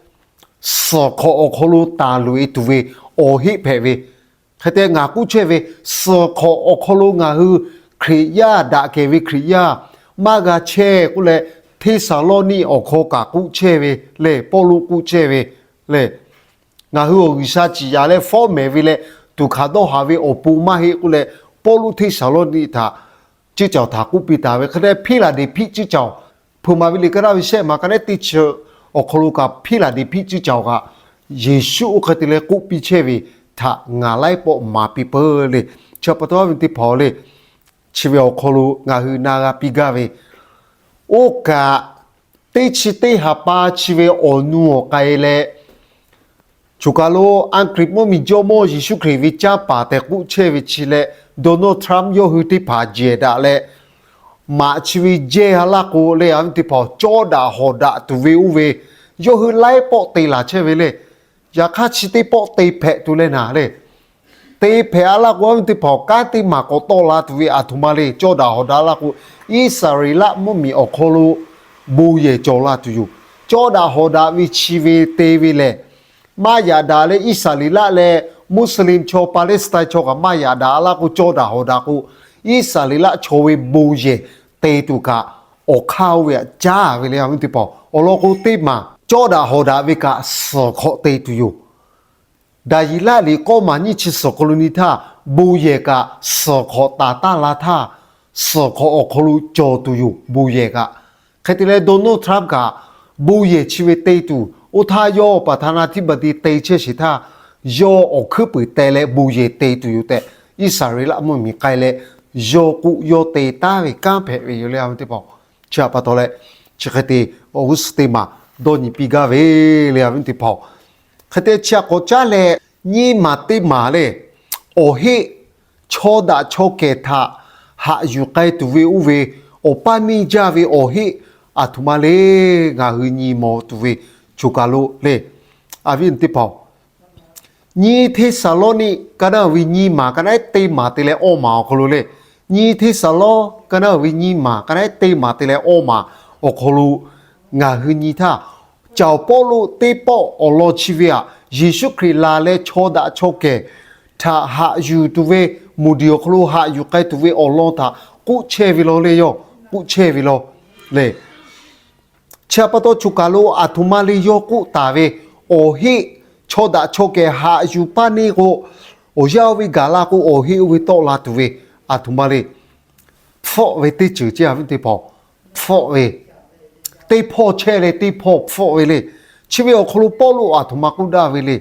suhˍ hk'awꞈ awˬ hk'aw lo taˍ loꞈ e tuˬ ve awˬ heˆ hpehꞈ ve, hk'e te ngaˬ k'oˆ chehˇ ve, suhˍ hk'awꞈ awˬ hk'aw lo ngaˬ hui Hkriꞈ yaˇ, daꞈ kehˬ ve Hkriꞈ yaˇ maˇ g'a chehˇ k'oˆ leh, Hteˇsaˍlawˇniˆ awˬ hk'aw kaꞈ k'oˆ chehˇ ve le, Pawˇluꞈ k'oˆ chehˇ ve le. Ngaˬ hui awˬ G'uiˬsha ciˍ yanˍ leh fawˉ mehˍ ve leh, tuˬ hkanˍ dawˇ haˍ ve awˬ pon maˇ heˆ k'oˆ leh, Pawˇluꞈ Hteˇsaˍlawˇniˆ htaꞈ ciˇ caoˬ htaꞈ k'oˆ piˇ taˍ ve. Hk'e te Hpiˇlaˍdeˍhpiˆ ciˇ caoˬ, hpeuꞈ maˍ ve liꞈ ka daˇ ve shehˆ maˬ ka naˆ ehˉ teˇ chi awˬ hk'aw lo kaꞈ Hpiˇlaˍdeˍhpiˆ ciˇ caoˬ kaꞈ Yeˍsuˆ oˇ hk'e te leh k'oˆ piˇ chehˇ ve htaꞈ ngaˬ laiˉ pawˆ maˍ piˇ peuˬ le. Chi pa taw a viˉ teˇ hpaˍ-oˬ le, chi ve awˬ hk'aw lo ngaˬ hui na g'a piˇ gaˇ ve, oˇ kaꞈ teˇ chi teˇ ha pa chi ve awˬ nu awˬ k'ai leh, choˬ kaˬ lo Aˍhkiˍriˍ mvuhˇmiˬ Jawˇmawˇ Yeˍsuˆ Hkriꞈ ve canˇ paˍ tehꞈ k'oˆ chehˇ ve chi leh, Donald Trump yawˇ hui teˇ hpaˍ jehˬ daꞈ leh, maꞈ chi ve jehˇ a laˇ k'o le, a viˉ teˇ hpaˍ cawˇ daꞈ hawˍ daꞈ tuˬ ve oˇ ve yawˇ hui laiˉ pawˆ te laˬ chehˇ ve le. Yaꞈ hk'aˇ chi teˇ pawˆ te hpehꞈ tuˬ leh naˍ le, te hpehꞈ a laˇ k'o, a viˉ teˇ hpaˍ kanˉ teˇ maˬ k'awꞈ tawˆ la tuˬ ve aˬ htoꞈ ma le. Cawˇ daꞈ hawˍ daꞈ a laˇ k'o, Iˉsaˍreˍlaˆ mvuhˇmiˬ awˬ hk'aw lo bon yehˬ cawˬ la tuˬ yoˬ. Cawˇ daꞈ hawˍ daꞈ ve chi ve te ve lehˬ, maˇ yaꞈ daꞈ leh Iˉsaˍreˍlaˆ leh Muslim chaw Palestine chaw kaꞈ maˇ yaꞈ daꞈ a laˇ k'o, cawˇ daꞈ hawˍ daꞈ k'o, Iˉsaˍreˍlaˆ chaw ve bon yehˬ te tuˬ kaꞈ awˬ hk'aˇ oˇ ve htaꞈ caˉ ve le, a viˉ teˇ hpaˍ. Awˬ lawn k'o, teˇ maˬ cawˇ daꞈ hawˍ daꞈ ve kaꞈ suhˍ hk'awꞈ te tuˬ yoˬ. Daˍyeˍlaˆ liꞈ k'awˇ maˍ nyiˇ chi suhˍ hk'aw lo nyi htaˇ, bon yehˬ kaꞈ suhˍ hk'awꞈ taˍ taˉ la htaˇ, suhˍ hk'awꞈ awˬ hk'aw lo cawˬ tuˬ yoˬ, bon yehˬ kaꞈ. Hk'e te leh Donald Trump kaꞈ bon yehˬ chi ve te tuˬ, oˇ htaˇ yawˇ ประธานาธิบดี te chehˇ sheˍ htaˇ, yawˇ awˬ hkuiˉ puiˍ teh leh bon yehˬ te tuˬ yoˬ tehꞈ, Iˉsaˍreˍlaˆ mvuhˇmiˬ k'ai leh, yawˇ k'oˆ yawˇ te taˉ ve kanˉ hpehꞈ ve yoˬ le, a viˉ teˇ hpaˍ. Chi htaꞈ pa taw leh, chi hk'e te awˬ g'uˇ suhˍ teˇ maˬ dawˇ nyi piˇ gaˇ ve le, a viˉ teˇ hpaˍ. Hk'e te chi htaꞈ k'awꞈ caˉ leh, nyiˇ maˬ teˇ maˬ le, awˬ heˆ chaw daꞈ chaw kehˬ htaꞈ haꞈ yuˬ k'ai tuˬ ve oˇ ve awˬ paˇ neˇ jaˇ ve awˬ heˆ aˬ htoꞈ ma le, ngaˬ hui nyi mawˬ tuˬ ve choˬ kaˬ lo le, a viˉ teˇ hpaˍ. Nyiˇ Hteˇsaˍlawˇniˆ ka naˆ ve nyiˇ maˬ ka naˆ ehˉ teˇ maˬ te leh awˇ maˬ awˬ hk'aw lo le, nyiˇ Hteˇsaˍlawˇniˆ ka naˆ ve nyiˇ maˬ ka naˆ ehˉ teˇ maˬ te leh awˇ maˬ awˬ hk'aw lo ngaˬ hui nyi htaˇ, caoˬ Pawˇluꞈ teˇ pawˆ awˬ lawn chi ve aꞈ, Yeˍsuˆ Hkriꞈ laˬ leh chaw daꞈ chaw kehˬ htaꞈ haꞈ yuˬ tuˬ ve, moˍ diˍ awˬ hk'aw lo haꞈ yuˬ k'ai tuˬ ve awˬ lawn htaꞈ k'oˆ chehˇ ve law le, yawˇ k'oˆ chehˇ ve law le. Chi htaꞈ pa taw choˬ kaˬ lo aˬ htoꞈ ma le yawˇ k'oˆ taˍ ve, awˬ heˆ chaw daꞈ chaw kehˬ haꞈ yuˬ paˇ neˇ k'o, awˬ yanˇ oˇ ve gaˬ la k'o, awˬ heˆ oˇ ve tawˆ la tuˬ ve aˬ htoꞈ ma le. Hpfuhˆ ve teˇ ceuˬ ceˇ, a viˉ teˇ hpaˍ. Hpfuhˆ ve, teˇ hpawˇ chehˇ leh teˇ hpawˇ hpfuhˆ ve le. Chi ve awˬ hk'aw lo Pawˇluꞈ aˬ htoꞈ ma k'oˆ daꞈ ve le.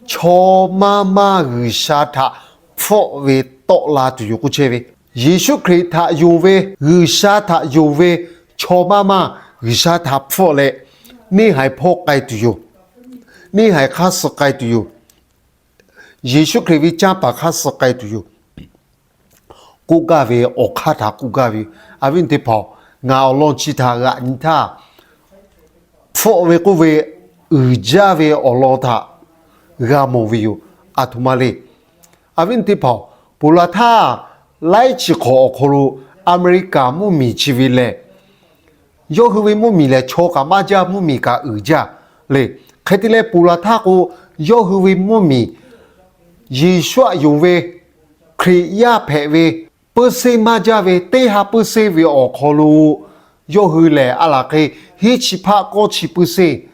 Chaw maˇ maˇ G'uiˬsha htaꞈ hpfuhˆ ve tawˆ la tuˬ yoˬ k'oˆ chehˇ ve, Yeˍsuˆ Hkriꞈ htaꞈ yonˍ ve, G'uiˬsha htaꞈ yonˍ ve chaw maˇ maˇ G'uiˬsha htaꞈ hpfuhˆ leh, neˇ haiˬ hpawˇ k'ai tuˬ yoˬ. Neˇ haiˬ hk'aˇ suh k'ai tuˬ yoˬ. Yeˍsuˆ Hkriꞈ ve canˇ paˍ hk'aˇ suh k'ai tuˬ yoˬ. K'oˆ gaˇ ve awˬ hk'aˇ htaꞈ k'oˆ gaˇ ve, a viˉ teˇ hpaˍ, ngaˬ awˬ lawn chi htaꞈ g'aꞈ nyi htaˇ, hpfuhˆ ve k'oˆ ve uiˍ jaˇ ve awˬ lawn htaꞈ g'a mawˬ ve yoˬ. Aˬ htoꞈ ma le. A viˉ teˇ hpaˍ-oˬ, ponˬ laˬ htaˇ laiˉ chi hk'awꞈ awˬ hk'aw lo Aˍmeˍriˍkaˍ mvuhˇmiˬ chi ve lehˬ, yawˇ hui ve mvuhˇmiˬ lehˬ chaw kaꞈ maˇ jaˇ, mvuhˇmiˬ kaꞈ uiˍ jaˇ le. Hk'e te leh ponˬ laˬ htaˇ k'o, yawˇ hui ve mvuhˇmiˬ Yeˍsuˆ aꞈ yonˍ ve Hkriꞈ yaˇ hpehꞈ ve, puiˉ seˉ maˇ jaˇ ve, teˇ ha puiˉ seˉ ve awˬ hk'aw lo, yawˇ hui lehˬ a laˬ hk'e hiˉ chi hpaˆ kawˇ chi puiˉ seˉ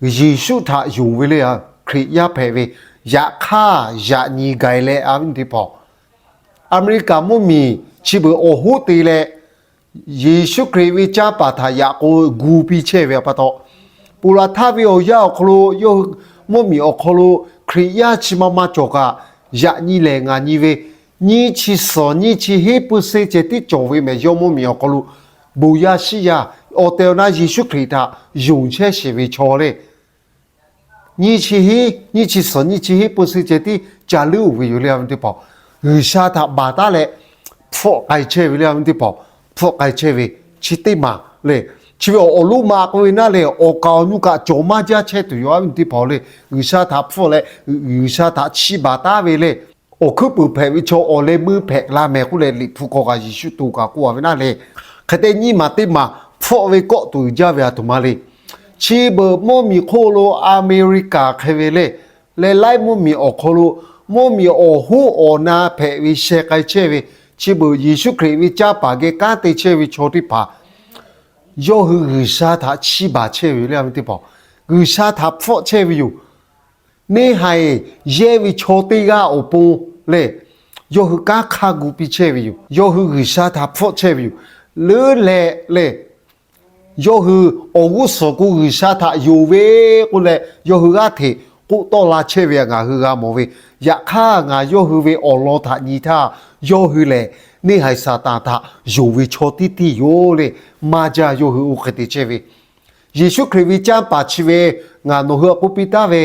Yeˍsuˆ htaꞈ yonˍ ve le. Hkriꞈ yaˇ hpehꞈ ve, yaꞈ hk'aˇ yaꞈ nyi gaˬ leh, a viˉ teˇ hpaˍ-oˬ, Aˍmeˍriˍkaˍ mvuhˇmiˬ chi beuꞈ awˬ hoˉ te leh, Yeˍsuˆ Hkriꞈ ve canˇ paˍ htaꞈ yaꞈ k'o gu piˇ chehˇ ve pa taw, ponˬ laˬ htaˇ ve awˬ yanˇ awˬ hk'aw lo yawˇ hui mvuhˇmiˬ awˬ hk'aw lo Hkriꞈ yaˇ chi ma ma cawˬ kaꞈ, yaꞈ nyi lehˬ ngaˬ nyi ve nyiˇ chi suhˍ nyiˇ chi hiˉ puiˉ seˉ ceh tiˉ cawˬ ve mehˬ. Yawˇ mvuhˇmiˬ awˬ hk'aw lo bon yaˇ shiˉ yaˇ awˬ tehˬ awˬ na Yeˍsuˆ Hkriꞈ htaꞈ yonˍ chehˇ sheˍ ve chaw le, nyiˇ chi hiˉ, nyiˇ chi suhˍ nyiˇ chi hiˉ puiˉ seˉ ceh tiˉ ca leuˉ-oˬ ve yoˬ le, a viˉ teˇ hpaˍ-oˬ. G'uiˬsha htaꞈ baˬ taˉ leh hpfuhˆ k'ai chehˇ ve le, a viˉ teˇ hpaˍ-oˬ. Hpfuhˆ k'ai chehˇ ve chi teˇ maˬ le. Chi ve awˬ lawn maꞈ k'oˆ ve naˉ lehˬ, awˬ kaˍ awˬ nu kaꞈ cawˬ maˇ jaˇ chehˇ tuˬ yoˬ, a viˉ teˇ hpaˍ-oˬ le. G'uiˬsha htaꞈ hpfuhˆ leh G'uiˬsha htaꞈ chiˇ baˬ taˉ ve le. Awˬ hkuiˉ puiˍ hpehꞈ ve chaw awˬ leh meuˇ hpehꞈ la mehˍ k'oˆ leh, Liꞈ hpu hk'aw kaꞈ Yeˍsuˆ to kaꞈ k'oˆ a ve naˉ le. Hk'e te nyiˇ maˬ teˇ maˬ hpfuhˆ ve kawˆ tuˬ uiˍ jaˇ ve a htoꞈ ma le. Chi beuꞈ mvuhˇmiˬ hk'oˆ lo Aˍmeˍriˍkaˍ hk'e ve le, leh laiˉ mvuhˇmiˬ awˬ hk'aw lo mvuhˇmiˬ awˬ hoˉ awˬ na hpehꞈ ve sheh k'ai chehˇ ve, chi beuꞈ Yeˍsuˆ Hkriꞈ ve canˇ paˍ geh kanˉ te chehˇ ve chaw teˇ hpaˍ yawˇ hui G'uiˬsha htaꞈ chiˇ baˬ chehˇ ve le, a viˉ teˇ hpaˍ-oˬ. G'uiˬsha htaꞈ hpfuhˆ chehˇ ve yoˬ. Neˇhaiˬ yehˇ ve chaw teˇ g'aˇ awˬ pon lehˬ, yawˇ hui kanˉ hk'aˇ gu piˇ chehˇ ve yoˬ. Yawˇ hui G'uiˬsha htaꞈ hpfuhˆ chehˇ ve yoˬ. Leuˉ leh lehˬ, yawˇ hui awˬ g'uˇ suhˍ k'o G'uiˬsha htaꞈ yonˍ ve k'oˆ leh, yawˇ hui g'aˇ hteꞈ k'oˆ tawˆ la chehˇ ve ngaˬ hui g'a mawˬ ve. Yaꞈ hk'aˇ ngaˬ yawˇ hui ve awˬ lawn htaꞈ nyi htaˇ, yawˇ hui lehˬ neˇhaiˬ Saˍtanˍ htaꞈ yonˍ ve chaw tiˉ tiˉ yoˬ le. Maˇ jaˇ, yawˇ hui oˇ hk'e te chehˇ ve. Yeˍsuˆ Hkriꞈ ve canˇ paˍ chi ve ngaˬ nawˬ hui htaꞈ k'oˆ piˇ taˉ ve,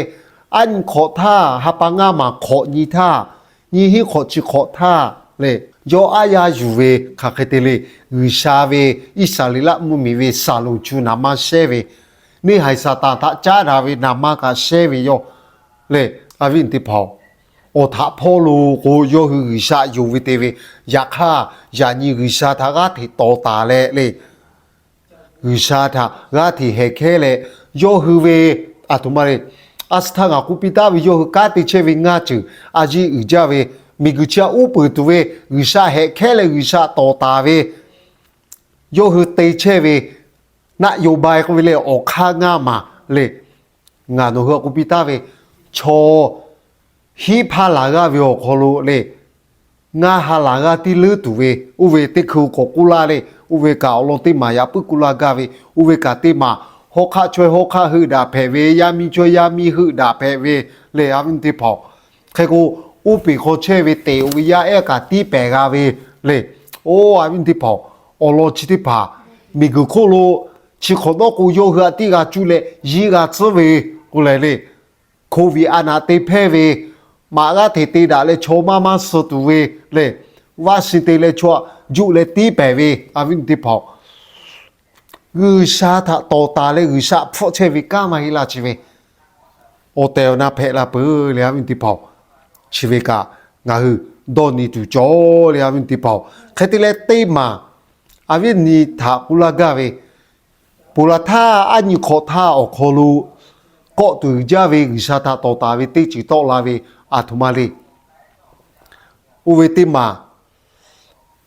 aˉ nyi hk'awꞈ htaˇ, ha pa ngaˇ maˬ hk'awꞈ nyi htaˇ, nyiˇ hinˉ hk'awꞈ chi hk'awꞈ htaˇ lehˬ, yawˇ aˉ yaˇ yuˬ ve hk'aˬ hk'e te le, G'uiˬsha ve Iˉsaˍreˍlaˆ mvuhˇmiˬ ve Saˍlonˍ chu naˍ manˇ shehˇ ve, neˇhaiˬ Saˍtanˍ htaꞈ caˉ daꞈ ve naˍ manˇ kaꞈ shehˇ ve yawˇ lehˬ, a viˉ teˇ hpaˍ-oˬ, awˬ htaꞈ hpawˇ lo k'o yawˇ hui G'uiˬsha yonˍ ve te ve. Yaꞈ hk'aˇ yaꞈ nyi G'uiˬsha htaꞈ g'aˇ hteꞈ tawˍ taˍ leh le, G'uiˬsha htaꞈ g'aˇ hteꞈ hehꞈ hkehˉ leh, yawˇ hui ve, a htoꞈ ma le, a shu htaˇ ngaˬ k'oˆ piˇ taˉ ve yawˇ hui kanˉ te chehˇ ve ngaˇ ceuˬ a yiˇ uiˍ jaˇ ve, miˬguiˬ chi htaꞈ uˉ peunˍ tuˬ ve G'uiˬsha hehꞈ hkehˉ leh G'uiˬsha tawˍ taˍ ve, yawˇ hui te chehˇ ve naˆ yo bai k'oˆ ve le, awˬ hk'aˇ ngaˇ maˬ le. Ngaˬ nawˬ hui htaꞈ k'oˆ piˇ taˉ ve, chaw hiˉ hpaˇ laˬ g'aˇ ve awˬ hk'aw lo le, ngaˇ ha laˬ g'aˇ tiˉ leuˉ tuˬ ve, oˇ ve teˇ hkui k'awꞈ k'oˆ laˇ le. Oˇ ve kaꞈ awˬ lawn teˇ maˬ yaꞈ puiˉ k'oˆ laˇ gaˇ ve, oˇ ve kaꞈ teˇ maˬ hawˉ hk'aˆ chaweh hawˉ hk'aˆ heuˆ daꞈ hpehꞈ ve, yaˇ miˇ chaweh yaˇ miˇ heuˆ daꞈ hpehꞈ ve le, a viˉ teˇ hpaˍ-oˬ. Hk'e k'o, oˇ peˬ hk'aw chehˇ ve teꞈ-oˬ ve yaˇ ehˉ kaꞈ tiˉ pehˍ g'a ve le. Oˇ, a viˉ teˇ hpaˍ-oˬ, awˬ lawn chi teˇ hpaˍ miˬguiˬ hk'oˆ lo chi hk'awꞈ nawˉ k'o yawˇ hui htaꞈ tiˉ g'a cuˇ leh yiˇ g'a tcuhˉ ve k'oˆ leh le, Covid a naꞈ te hpehˇ ve, maꞈ g'aˇ hteꞈ te daꞈ leh chaw maˇ maˇ suh tuˬ ve lehˬ, vaˆ sin te leh chaw juˆ leh tiˉ pehˍ ve, a viˉ teˇ hpaˍ-oˬ, G'uiˬsha htaꞈ tawˍ taˍ leh G'uiˬsha hpfuhˆ chehˇ ve kanˉ maˇ heˆ laˇ chi ve awˬ tehˬ awˬ na hpehꞈ la peuˬ le, a viˉ teˇ hpaˍ-oˬ. Chi ve kaꞈ ngaˬ hui dawˇ nyi tuˬ cawˬ le, a viˉ teˇ hpaˍ-oˬ. Hk'e te leh teˇ maˬ, a viˉ nyi htaꞈ k'oˆ laˇ gaˇ ve, ponˬ laˬ htaˇ aˉ nyi hk'awꞈ htaˇ awˬ hk'aw lo kawˆ tuˬ uiˍ jaˇ ve G'uiˬsha htaꞈ tawˍ taˍ ve teˇ ceuˬ tawˆ la ve a htoꞈ ma le. Oˇ ve teˇ maˬ,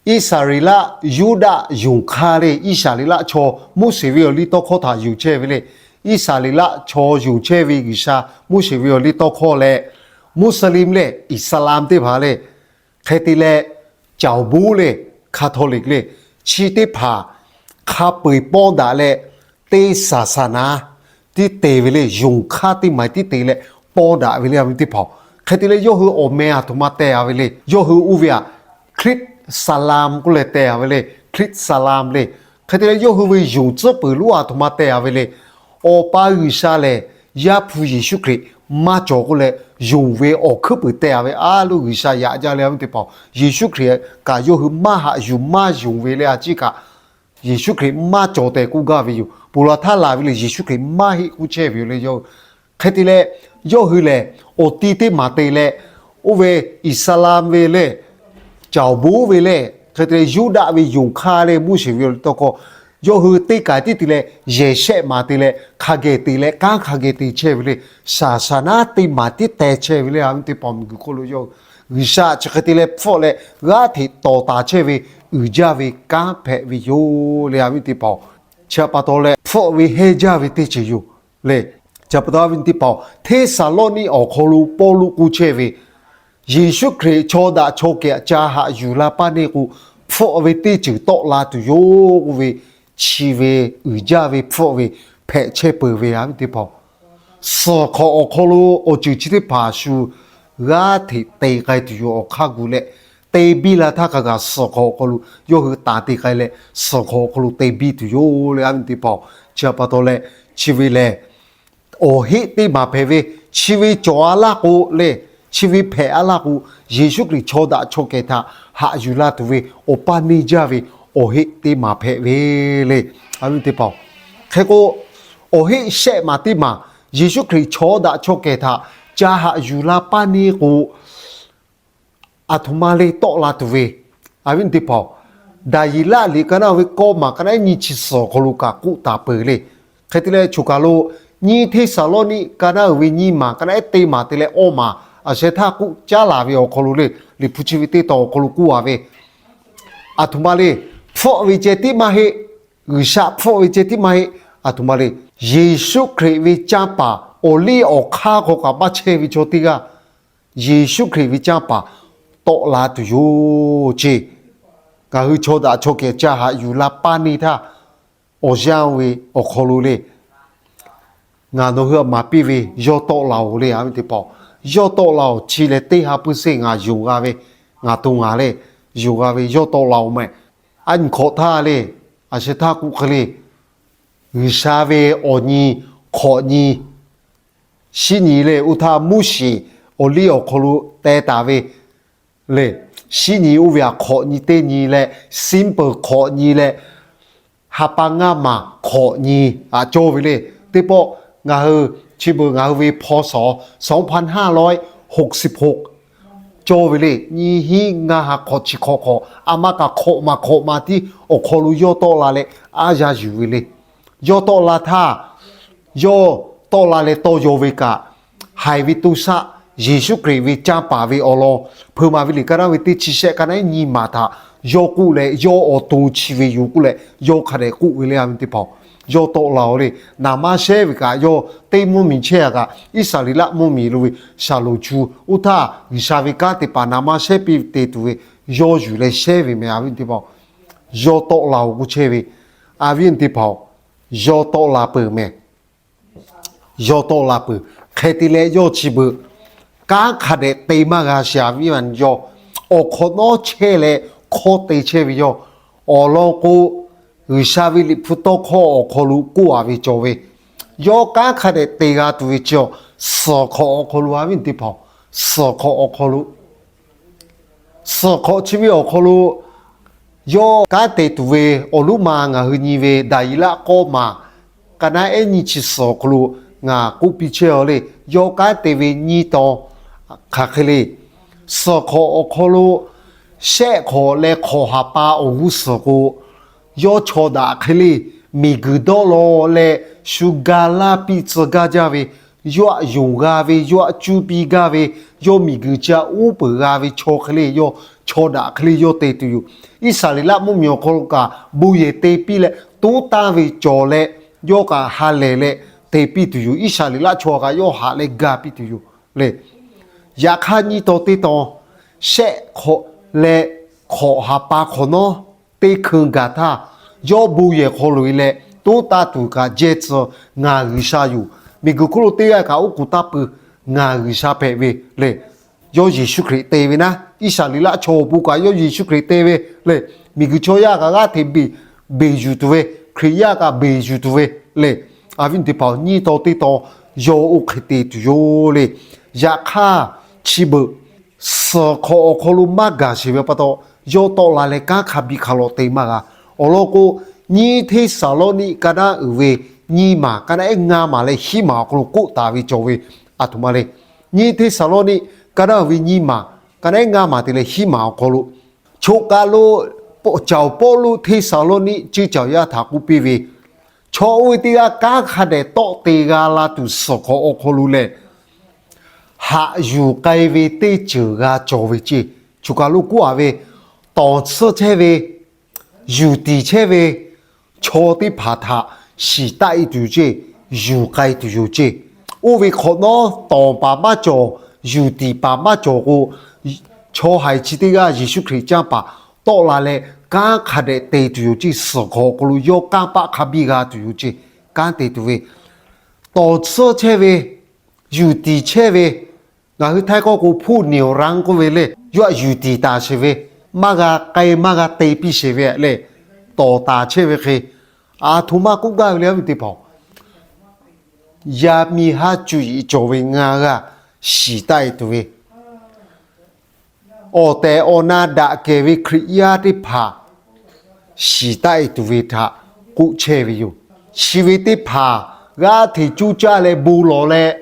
Iˉsaˍreˍlaˆ Yuˇdaꞈ yonˍ hk'aˇ le, Iˉsaˍreˍlaˆ chaw Moˉseˍ ve awˬ liˇ tawˇ hkawˇ htaꞈ yonˍ chehˇ ve le. Iˉsaˍreˍlaˆ chaw yonˍ chehˇ ve G'uiˬsha Moˉseˍ ve awˬ liˇ tawˇ hkawˇ leh, Muslim leh Islam teˇ hpaˍ le, hk'e te leh Caoˬ boˉ le, Catholic le, chi teˇ hpaˍ hk'a peu-eˬ pawˇ daꞈ leh, teˇ saˍsaˍnaˍ tiˉ te ve le, yonˍ hk'aˇ teˇ maˬ tiˉ te leh pawˇ daꞈ ve le, a viˉ teˇ hpaˍ-oˬ. Hk'e te leh yawˇ hui awˬ meh a htoꞈ ma teh a ve le. Yawˇ hui oˇ ve htaꞈ Hkriꞈ Saˍlam k'oˆ leh teh a ve le, Hkriꞈ Saˍlam le. Hk'e te leh yawˇ hui ve yonˍ tcuhˉ peuˬ lonˉ a htoꞈ ma teh a ve le. Awˬ pa G'uiˬsha lehˬ Yaˇ hpu Yeˍsuˆ Hkriꞈ maˇ cawˬ k'oˆ leh, yonˍ ve awˬ hkuiˉ puiˍ teh a ve a loˉ G'uiˬsha yaꞈ jaˇ le, a viˉ teˇ hpaˍ-oˬ. Yeˍsuˆ Hkriꞈ kaꞈ yawˇ hui maˇ haꞈ yuˬ maˇ yonˍ ve le, a ciˉ kaꞈ Yeˍsuˆ Hkriꞈ maˇ cawˬ tehꞈ k'oˆ gaˇ ve yoˬ. Ponˬ laˬ htaˇ laˬ ve le, Yeˍsuˆ Hkriꞈ maˇ heˆ k'oˆ chehˇ ve yoˬ le. Yawˇ hk'e te leh, yawˇ hui lehˬ awˬ ti teˇ maˬ te leh, oˇ ve Iˍsaˍlaˆ ve lehˬ, caˬ awˬ bon ve lehˬ, hk'e te leh Yuˇdaꞈ ve yonˍ hk'aˇ lehˬ, Moˉseˍ ve awˬ liˇ tawˇ hkawˇ yawˇ hui teˇ kaiˬ tiˉ te leh yehˬ shehˆ maˍ te leh hk'a geh te leh kanˉ hk'a geh te chehˇ ve le. Shaˍ shaˍ naˉ teˇ maˍ tiˉ teh chehˇ ve le. A viˉ teˇ hpaˍ, miˬguiˬ hk'oˆ lo yawˇ G'uiˬsha chi hk'e te leh hpfuhˆ leh g'aˇ hteꞈ tawˍ taˍ chehˇ ve uiˍ jaˇ ve kanˉ hpehꞈ ve yoˬ le. A viˉ teˇ hpaˍ, chi htaꞈ pa taw leh hpfuhˆ ve hehnˇ jaˇ ve teˇ ceuˬ yoˬ le. Chi htaꞈ pa taw, a viˉ teˇ hpaˍ, Hteˇsaˍlawˇniˆ awˬ hk'aw lo Pawˇluꞈ k'oˆ chehˇ ve, Yeˍsuˆ Hkriꞈ chaw daꞈ chaw kehˬ ca haꞈ yuˬ la paˇ neˇ k'o, hpfuhˆ ve teˇ ceuˬ tawˆ la tuˬ yoˬ k'oˆ ve, chi ve uiˍ jaˇ ve hpfuhˆ ve hpehꞈ chehˇ peuˬ ve. A viˉ teˇ hpaˍ, suhˍ hk'awꞈ awˬ hk'aw lo awˬ ceuˬ chi teˇ hpaˍ shu g'aˇ hteꞈ te k'ai tuˬ yoˬ. Awˬ hk'aˇ gu leh te biˇ la htaˇ hk'a gaˬ suhˍ hk'awꞈ awˬ hk'aw lo yawˇ hui taˍ te k'ai leh, suhˍ hk'awꞈ awˬ hk'aw lo te biˇ tuˬ yoˬ le. A viˉ teˇ hpaˍ, chi htaꞈ pa taw leh chi ve lehˬ, awˬ heˆ teˇ maˬ hpehꞈ ve, chi ve cawˬ a laˇ k'o lehˬ, chi ve hpehꞈ a laˇ k'o, Yeˍsuˆ Hkriꞈ chaw daꞈ chaw kehˬ htaꞈ haꞈ yuˬ la tuˬ ve awˬ paˇ neˇ jaˇ ve awˬ heˆ teˇ maˬ hpehꞈ ve le. A viˉ teˇ hpaˍ, hk'e k'o, awˬ heˆ shehˆ maˬ teˇ maˬ, Yeˍsuˆ Hkriꞈ chaw daꞈ chaw kehˬ htaꞈ ca haꞈ yuˬ la paˇ neˇ k'o, aˬ htoꞈ ma le tawˆ la tuˬ ve. A viˉ teˇ hpaˍ, Daˍyeˍlaˆ liꞈ ka naˉ ve kawˇ maˬ ka naˉ ehˉ nyiˇ chi suhˍ awˬ hk'aw lo kaꞈ k'oˆ taˍ peuˬ le. Hk'e te leh choˬ kaˬ lo nyiˇ Hteˇsaˍlawˇniˆ ka naˉ uiˍ ve nyiˇ maˬ ka naˉ ehˉ teˇ maˬ te leh awˇ maˬ a sheh htaˇ k'oˆ caˉ laˬ ve awˬ hk'aw lo le, Liꞈ hpu chi ve teˇ tawn awˬ hk'aw lo k'oˆ a ve, aˬ htoꞈ ma le, hpfuhˆ ve ceh tiˉ maˇ heˆ. G'uiˬsha hpfuhˆ ve ceh tiˉ maˇ heˆ. Aˬ htoꞈ ma le, Yeˍsuˆ Hkriꞈ ve canˇ paˍ awˬ liˇ awˬ hk'aˇ hk'aw kaꞈ maˇ chehˇ ve chaw teˇ g'aˇ, Yeˍsuˆ Hkriꞈ ve canˇ paˍ tawˆ la tuˬ yoˬ ceˇ. Ngaˬ hui chaw daꞈ chaw kehˬ ca haꞈ yuˬ la paˇ neˇ htaˇ, awˬ yanˇ ve awˬ hk'aw lo le, ngaˬ nawˬ hui a maˍ piˇ ve yawˇ tawˆ la-oˬ le. A viˉ teˇ hpaˍ, yawˇ tawˆ la-oˬ chi leh teˇ ha pui seˇ ngaˬ yonˍ g'a ve, ngaˬ to ngaˬ le, yonˍ g'a ve yawˇ tawˆ la-oˬ mehˍ. A nyi hk'awꞈ htaˇ le, a sheh htaˇ k'oˆ hk'e le, G'uiˬsha ve awˬ nyi hk'awꞈ nyi, shinˉ nyi le. Oˇ htaˇ Moˉseˍ awˬ liˇ awˬ hk'aw lo teh taˍ ve le, shinˉ nyi oˇ ve htaꞈ hk'awꞈ nyi teˇ nyi leh, simple hk'awꞈ nyi leh, ha pa ngaˇ maˬ hk'awꞈ nyi aꞈ cawˇ ve le. Teˇ pawˆ ngaˬ hui chi beuꞈ ngaˬ hui ve พ.ศ. สองพันห้าร้อยหกสิบหก cawˇ ve le. Nyiˇ hinˉ ngaˇ ha hk'awꞈ chi hk'awꞈ hk'awꞈ, a ma kaꞈ hk'awꞈ maˬ hk'awꞈ maˬ tiˉ awˬ hk'aw lo yawˇ tawˆ la leh aˉ yaˇ yuˬ ve le. Yawˇ tawˆ la htaˇ, yawˇ tawˆ la leh tawˇ yaw ve kaꞈ, haiˬ ve to shaˆ Yeˍsuˆ Hkriꞈ ve canˇ paˍ ve awˬ lawn, hpeuꞈ maˍ ve liꞈ ka naˉ ve teˇ chi shehˆ ka naˉ ehˉ nyiˇ maˬ htaꞈ yawˇ k'oˆ leh, yawˇ awˬ to chi ve yoˬ k'oˆ leh yawˇ hk'a dehꞈ k'oˆ ve le. A viˉ teˇ hpaˍ, yawˇ tawˆ la-oˬ le. Naˍ maˇ shehˉ ve kaꞈ yawˇ teˇ mvuhˇmiˬ chehˇ a kaꞈ, Iˉsaˍreˍlaˆ mvuhˇmiˬ lo ve shaˍlonˍ chu, oˇ htaˇ G'uiˬsha ve kanˉ te paˍ naˍ maˇ shehˉ piˇ te tuˬ ve yawˇ yuˬ leh shehˉ ve mehˍ. A viˉ teˇ hpaˍ, yawˇ tawˆ la-oˬ k'oˆ chehˇ ve. A viˉ teˇ hpaˍ, yawˇ tawˆ la peuˬ mehˍ. Yawˇ tawˆ la peuˬ. Hk'e te leh yawˇ chi beuꞈ kanˉ hk'a dehꞈ te maˇ g'a sheˍ. A viˉ a nyi, yawˇ awˬ hk'awꞈ nawˉ chehˇ leh hk'awˇ te chehˇ ve yawˇ awˬ lawn k'o, G'uiˬsha ve Liꞈ hpu tawˇ hkawˇ awˬ hk'aw lo k'oˆ a ve cawˬ ve, yawˇ kanˉ hk'a dehꞈ te g'a tuˬ ve chi awˬ suhˍ hk'awꞈ awˬ hk'aw lo, a viˉ teˇ hpaˍ, suhˍ hk'awꞈ awˬ hk'aw lo, suhˍ hk'awꞈ chi ve awˬ hk'aw lo yawˇ kanˉ te tuˬ ve awˬ loˉ ma ngaˬ hui nyi ve Daˍyeˍlaˆ k'awˇ maˬ ka naˉ ehˉ nyiˇ chi suhˍ awˬ hk'aw lo ngaˬ k'oˆ piˇ chehˇ a le. Yawˇ kanˉ te ve nyiˇ tawn hk'aˬ hk'e le. Suhˍ hk'awꞈ awˬ hk'aw lo shehˆ hk'awꞈ leh hk'awꞈ ha pa awˬ g'uˇ suhˍ k'o, yawˇ chaw daꞈ hk'e le, miˬguiˬ dawˇ law leh shu ga laˇ piˇ tcuh gaˇ jaˇ ve, yawˇ aꞈ yonˍ g'a ve, yawˇ aꞈ cuˇ piˇ gaˇ ve, yawˇ miˬguiˬ ca uˉ peunˍ g'a ve chaw hk'e le, yawˇ chaw daꞈ hk'e le yawˇ te tuˬ yoˬ. Iˉsaˍreˍlaˆ mvuhˇmiˬ awˬ hk'aw lo kaꞈ bon yehˬ te piˇ leh toˉ tanˇ ve cawˬ leh, yawˇ kaꞈ ha lehˬ leh te piˇ tuˬ yoˬ. Iˉsaˍreˍlaˆ chaw kaꞈ yawˇ haꞈ leh ga piˇ tuˬ yoˬ le. Yaꞈ hk'aˇ nyiˇ tawn teˇ tawn, shehˆ hk'awꞈ leh hk'awꞈ ha pa hk'awꞈ nawˉ teˇ hkui gaˬ htaˇ, yawˇ bon yehˬ hk'aw loꞈ e leh toˉ tanˇ tuˬ kaꞈ jehˇ tcuh, ngaˬ G'uiˬsha yoˬ. Miˬguiˬ hk'oˆ lo teˇ g'aˇ kaꞈ oˉ k'oˍ taˇ pui, ngaˬ G'uiˬsha hpehꞈ ve le. Yawˇ Yeˍsuˆ Hkriꞈ te ve naˉ, Iˉsaˍreˍlaˆ chaw awˬ pon kaꞈ yawˇ Yeˍsuˆ Hkriꞈ te ve le. Miˬguiˬ chaw yaˇ kaꞈ g'aˇ hteꞈ beˬ, beˬ yuˬ tuˬ ve, Hkriꞈ yaˇ kaꞈ beˬ yuˬ tuˬ ve le. A viˉ teˇ hpaˍ, nyiˇ tawn teˇ tawn yawˇ oˇ hk'e te tuˬ yoˬ le. Yaꞈ hk'aˇ chi beuꞈ suhˍ hk'awꞈ awˬ hk'aw lo maˇ gaˬ sheˍ ve pa taw, yawˇ tawˆ la leh kanˉ hk'a biˇ hk'a lawꞈ te maˇ g'a. Awˬ lawn k'o, nyiˇ Hteˇsaˍlawˇniˆ ka naˉ uiˍ ve nyiˇ maˬ ka naˉ ehˉ ngaˇ maˬ leh hiˉ maˬ awˬ hk'aw lo k'oˆ taˍ ve cawˬ ve, aˬ htoꞈ ma le. Nyiˇ Hteˇsaˍlawˇniˆ ka naˉ ve nyiˇ maˬ, ka naˉ ngaˇ maˬ te leh hiˉ maˬ awˬ hk'aw lo, choˬ kaˬ lo cawˬ Pawˇluꞈ Hteˇsaˍlawˇniˆ ceuˇ cawˬ yaˇ htaꞈ k'oˆ piˇ ve, chaw oˇ ve teˇ g'aˇ kanˉ hk'a dehꞈ tawˆ te g'a la tuˬ suhˍ hk'awꞈ awˬ hk'aw lo lehˬ, haꞈ yuˬ k'ai ve teˇ ceuˬ g'a cawˬ ve ceˇ. Choˬ kaˬ lo k'oˆ a ve, tawˍ tsuhˇ chehˇ ve, yuˬ tiˍ chehˇ ve chaw teˇ hpaˍ htaꞈ shiˍ taˆ e tuˬ yoˬ ceˇ, yuˬ k'ai tuˬ yoˬ ceˇ. Oˇ ve hk'awꞈ nawˉ tawˍ paˍ maˇ cawˬ, yuˬ tiˍ paˍ maˇ cawˬ k'o, chaw haiˬ chi teˇ g'aˇ Yeˍsuˆ Hkriꞈ canˇ paˍ tawˆ la leh kanˉ hk'a dehꞈ te tuˬ yoˬ ceˇ. Suhˍ hk'awꞈ awˬ hk'aw lo yawˇ kanˉ paˆ hk'a biˇ g'a tuˬ yoˬ ceˇ. Kanˉ te tuˬ ve, tawˍ tsuhˇ chehˇ ve, yuˬ tiˍ chehˇ ve, ngaˬ hui htaiˇ hkawˇ k'o ผู้เหนี่ยวรั้ง k'oˆ ve le. Yawˇ htaꞈ yuˬ tiˍ taˍ sheˍ ve, maˇ g'a k'ai maˇ g'a te piˇ sheˍ ve le. Tawˍ taˍ chehˇ ve hk'e, aˬ htoꞈ ma k'oˆ gaˇ ve le, awˬ viˉ teˇ hpaˍ-oˬ, yaˇ miˇ haˉ cuˇ yiˍ cawˬ ve ngaˬ g'aˇ shiˍ taˆ e tuˬ ve, awˬ tehˬ awˬ na daꞈ kehˬ ve Hkriꞈ yaˇ teˇ hpaˍ shiˍ taˆ e tuˬ ve htaꞈ k'oˆ chehˇ ve yoˬ. Chi ve teˇ hpaˍ g'aˇ hteꞈ cuˇ caˇ leh bon lawˬ leh,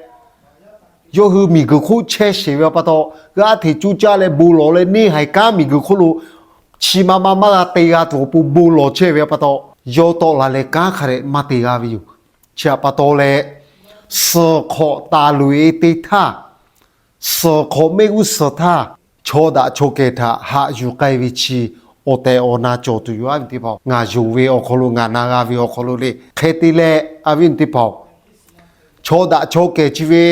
yawˇ hui miˬguiˬ hk'oˆ chehˇ sheˍ ve pa taw, g'aˇ hteꞈ cuˇ caˇ leh bon lawˬ leh neˇ haiˬ kanˉ miˬguiˬ hk'oˆ lo chi ma ma maˇ g'a te g'a tuˬ awˬ pon bon lawˬ chehˇ ve pa taw, yawˇ tawˆ la leh kanˉ hk'a dehꞈ maˇ te g'a ve yoˬ. Chi htaꞈ pa taw leh, suhˍ hk'awꞈ taˍ loꞈ e teˇ htaˇ, suhˍ hk'awꞈ mehˆ g'uˇ suhˍ htaˇ, chaw daꞈ chaw kehˬ htaꞈ haꞈ yuˬ k'ai ve chi awˬ tehˬ awˬ na cawˬ tuˬ yoˬ, awˬ viˉ teˇ hpaˍ-oˬ. Ngaˬ yonˍ ve awˬ hk'aw lo ngaˬ na g'a ve awˬ hk'aw lo le, hk'e te leh, awˬ viˉ teˇ hpaˍ-oˬ, chaw daꞈ chaw kehˬ chi ve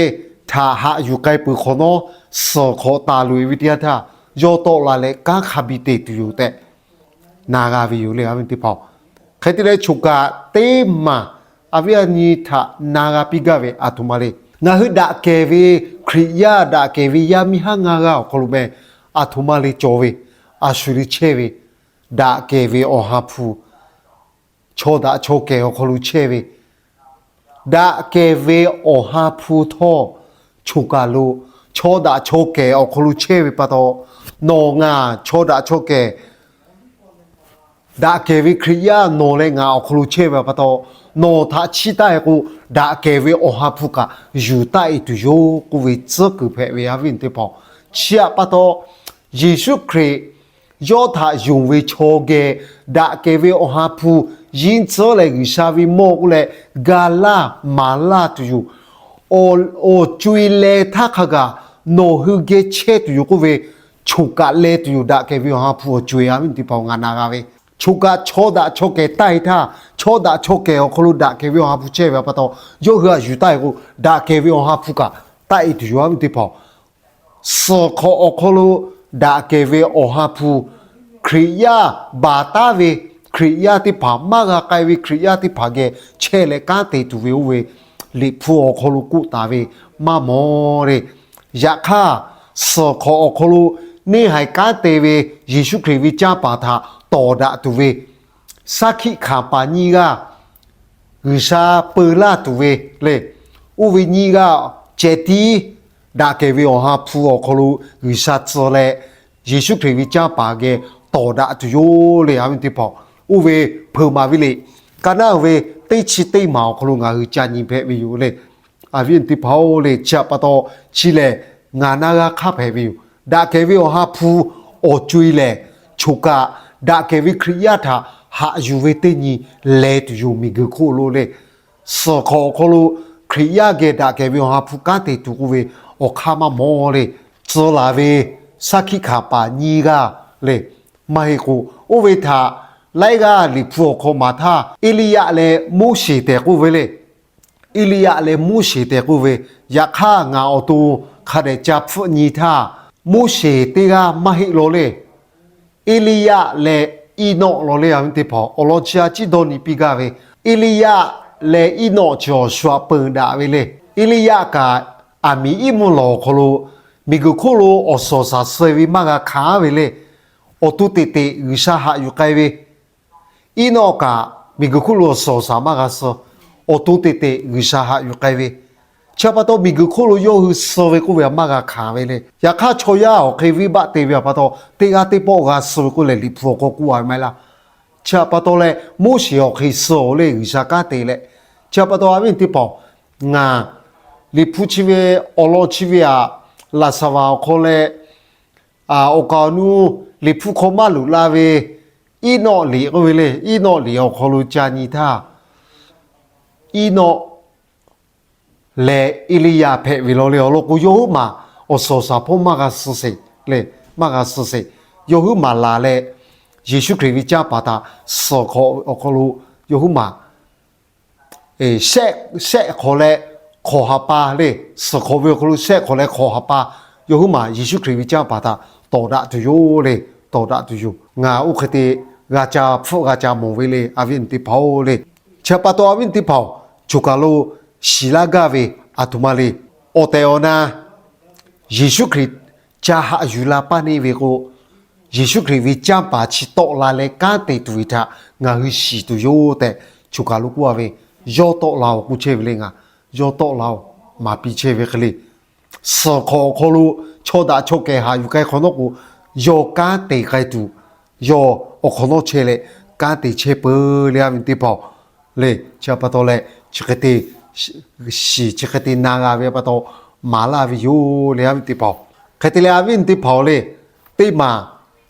htaꞈ haꞈ yuˬ k'ai peuˬ hk'awꞈ nawˉ, suhˍ hk'awꞈ taˍ loꞈ e ve teˇ yanˇ htaˇ, yawˇ tawˆ la leh kanˉ hk'a biˇ te tuˬ yoˬ tehꞈ na g'a ve yoˬ le, awˬ viˉ teˇ hpaˍ-oˬ. Hk'e te leh choˬ kaˬ teˇ maˬ awˬ viˉ awˬ nyi htaꞈ na g'a piˇ gaˇ ve aˬ htoꞈ ma le. Ngaˬ hui daꞈ kehˬ ve Hkriꞈ yaˇ, daꞈ kehˬ ve yaˇ miˇ haˉ ngaˇ g'aˇ awˬ hk'aw lo meh, aˬ htoꞈ ma le cawˬ ve, a shu le chehˇ ve, daꞈ kehˬ ve Awˬ ha hpu chaw daꞈ chaw kehˬ awˬ hk'aw lo chehˇ ve, daꞈ kehˬ ve Awˬ ha hpu htawˇ, choˬ kaˬ lo chaw daꞈ chaw kehˬ awˬ hk'aw lo chehˇ ve pa taw, nawˬ ngaˬ chaw daꞈ chaw kehˬ, daꞈ kehˬ ve Hkriꞈ yaˇ nawˬ leh ngaˬ awˬ hk'aw lo chehˇ ve pa taw, nawˬ htaꞈ chiˇ taˆ e k'o, daꞈ kehˬ ve Awˬ ha hpu kaꞈ yuˬ taˆ e tuˬ yoˬ k'oˆ ve tcuhˉ kuiˬ hpehꞈ ve, awˬ viˉ teˇ hpaˍ-oˬ. Chi htaꞈ pa taw, Yeˍsuˆ Hkriꞈ yawˇ htaꞈ yonˍ ve chaw geh daꞈ kehˬ ve Awˬ ha hpu yinˇ tcuhˉ leh G'uiˬsha ve mawˇ k'oˆ leh ga laˇ maˍ laˇ tuˬ yoˬ. Awˬ co e leh htaˇ hk'a gaˬ nawˬ hui geh chehˇ tuˬ yoˬ k'oˆ ve, choˬ kaˬ leh tuˬ yoˬ. Daꞈ kehˬ ve Awˬ ha hpu awˬ co e, awˬ viˉ teˇ hpaˍ-oˬ, ngaˬ na g'a ve, choˬ kaˬ chaw daꞈ chaw kehˬ taˆ e htaˇ, chaw daꞈ chaw kehˬ awˬ hk'aw lo daꞈ kehˬ ve Awˬ ha hpu chehˇ ve pa taw, yawˇ hui htaꞈ yuˬ taˆ e k'o, daꞈ kehˬ ve Awˬ ha hpu kaꞈ taˆ e tuˬ yoˬ, awˬ viˉ teˇ hpaˍ-oˬ. Suhˍ hk'awꞈ awˬ hk'aw lo daꞈ kehˬ ve Awˬ ha hpu, Hkriꞈ yaˇ baˬ taˉ ve Hkriꞈ yaˇ teˇ hpaˍ, maˇ g'a k'ai ve Hkriꞈ yaˇ teˇ hpaˍ geh chehˇ leh kanˉ te tuˬ ve oˇ ve Liꞈ hpu awˬ hk'aw lo k'oˆ taˍ ve maˇ mawˬ le. Yaꞈ hk'aˇ, suhˍ hk'awꞈ awˬ hk'aw lo neˇ haiˬ kanˉ te ve Yeˍsuˆ Hkriꞈ ve canˇ paˍ htaꞈ tawˍ daꞈ tuˬ ve saˉ hkiˆ hkanˍ paˍ nyiˇ g'aˇ G'uiˬsha peu laˇ tuˬ ve le. Oˇ ve nyiˇ g'aˇ ceh tiˉ daꞈ kehˬ ve Awˬ ha hpu awˬ hk'aw lo G'uiˬsha tcuh leh, Yeˍsuˆ Hkriꞈ ve canˇ paˍ geh tawˍ daꞈ tuˬ yoˬ le, awˬ viˉ teˇ hpaˍ-oˬ. Oˇ ve hpeuꞈ maˍ ve liꞈ ka naˉ ve teˇ chi teˇ maˬ awˬ hk'aw lo ngaˬ hui ca nyi hpehꞈ ve yoˬ le. Awˬ viˉ teˇ hpaˍ-oˬ le, chi htaꞈ pa taw chi lehˬ ngaˬ na g'a hk'aˇ hpehꞈ ve yoˬ. Daꞈ kehˬ ve Awˬ ha hpu awˬ co e lehˬ, choˬ kaˬ daꞈ kehˬ ve Hkriꞈ yaˇ htaꞈ haꞈ yuˬ ve teˇ nyi leh tuˬ yoˬ, miˬguiˬ hk'oˆ lo le. Suhˍ hk'awꞈ awˬ hk'aw lo Hkriꞈ yaˇ geh daꞈ kehˬ ve Awˬ ha hpu kanˉ te tuˬ k'oˆ ve awˬ hk'aˇ maˇ mawˬ le. Tcuh laˬ ve saˉ hkiˆ hkanˍ paˍ nyiˇ g'aˇ le. Maˇ heˆ k'o, oˇ ve htaꞈ laiˉ g'aˇ Liꞈ hpu awˬ hk'aw maˍ htaˇ, Eˇliˇyaˆ leh Moˉseˍ tehꞈ k'oˆ ve le. Eˇliˇyaˆ leh Moˉseˍ tehꞈ k'oˆ ve, yaꞈ hk'aˇ ngaˬ awˬ to hk'a dehꞈ ca hpfuhˆ nyi htaˇ, Moˉseˍ teˇ g'aˇ maˇ heˆ law le. Eˇliˇyaˆ leh Eˇnawˆ law le, awˬ viˉ teˇ hpaˍ-oˬ, awˬ lawn chi a ciˉ dawˇ nyi piˇ gaˇ ve, Eˇliˇyaˆ leh Eˇnawˆ chi awˬ shu htaꞈ peun daꞈ ve le. Eˇliˇyaˆ kaꞈ aˬ miˍ iˉ mvuhˇ lawˬ awˬ hk'aw lo miˬguiˬ hk'oˆ lo awˬ suhˍ awˬ shaˍ suh ve maˇ g'a hkanˍ ve le. Awˬ to teꞈ teꞈ G'uiˬsha haꞈ yuˬ k'ai ve, Eˇnawˆ kaꞈ miˬguiˬ hk'oˆ lo awˬ suhˍ awˬ shaˍ maˇ g'a suh. Awˬ to teꞈ teꞈ G'uiˬsha haꞈ yuˬ k'ai ve, chi htaꞈ pa taw miˬguiˬ hk'oˆ lo yawˇ hui suh ve k'oˆ ve htaꞈ maˇ g'a hkanˍ ve le. Yaꞈ hk'aˇ chaw yaˇ awˬ hk'e venˇbaˆ te ve pa taw, teˇ g'aˇ teˇ pawˆ g'a suh ve k'oˆ leh Liꞈ hpu awˬ hk'aw k'oˆ a ve maˇ heˆ laˇ. Chi htaꞈ pa taw leh Moˉseˍ awˬ hk'e suh-oˬ le, G'uiˬsha kanˉ te leh. Chi htaꞈ pa taw, awˬ viˉ teˇ hpaˍ-oˬ, ngaˬ Liꞈ hpu chi ve awˬ lawn chi ve htaꞈ Laˍsaˍvaˍ awˬ hk'aw leh awˬ kaˍ awˬ nu liꞈ hpu hk'aw maˇ loꞈ la ve Eˇnawˆ liꞈ k'oˆ ve le. Eˇnawˆ liꞈ awˬ hk'aw lo ca nyi htaˇ, Eˇnawˆ leh Eˇliˇyaꞈ hpehꞈ ve law le. Awˬ lawn k'o, yawˇ huiˉ maˬ awˬ suhˍ awˬ shaˍ hpawˇ maˇ g'a suh sheˍ le, maˇ g'a suh sheˍ. Yawˇ huiˉ maˬ laˬ leh, Yeˍsuˆ Hkriꞈ ve canˇ paˍ htaꞈ suhˍ hk'awꞈ awˬ hk'aw lo yawˇ huiˉ maˬ shehˆ hk'awꞈ leh hk'awꞈ ha pa le. Suhˍ hk'awꞈ ve awˬ hk'aw lo shehˆ hk'awꞈ leh hk'awꞈ ha pa, yawˇ huiˉ maˬ Yeˍsuˆ Hkriꞈ ve canˇ paˍ htaꞈ tawˍ daꞈ tuˬ yoˬ le. Tawˍ daꞈ tuˬ yoˬ. Ngaˬ oˇ hk'e te g'a ca hpfuhˆ g'a ca mawˬ ve le, a viˉ teˇ hpaˍ-oˬ le. Chi pa taw, a viˉ teˇ hpaˍ-oˬ, choˬ kaˬ lo shiˍ laˇ gaˇ ve aˬ htoꞈ ma le. Awˬ tehˬ awˬ na Yeˍsuˆ Hkriꞈ ca haꞈ yuˬ la paˇ neˇ ve k'o, Yeˍsuˆ Hkriꞈ ve canˇ paˍ chi tawˆ la leh kanˉ te tuˬ ve htaꞈ ngaˬ hui shiˍ tuˬ yoˬ tehꞈ, choˬ kaˬ lo k'oˆ a ve, yawˇ tawˆ la-oˬ k'oˆ chehˇ ve le. Ngaˬ yawˇ tawˆ la-oˬ maˍ piˇ chehˇ ve hk'e le. Suhˍ hk'awꞈ awˬ hk'aw lo chaw daꞈ chaw kehˬ haꞈ yuˬ k'ai hk'awꞈ nawˉ k'o, yawˇ kanˉ te k'ai tuˬ, yawˇ awˬ hk'awꞈ nawˉ chehˇ leh kanˉ te chehˇ peuˬ le, a viˉ teˇ hpaˍ-oˬ le. Chi pa taw leh, chi hk'e te shiˍ, chi hk'e te na g'a ve pa taw, maˍ laˇ ve yoˬ le, a viˉ teˇ hpaˍ-oˬ. Hk'e te leh, a viˉ teˇ hpaˍ-oˬ le, teˇ maˬ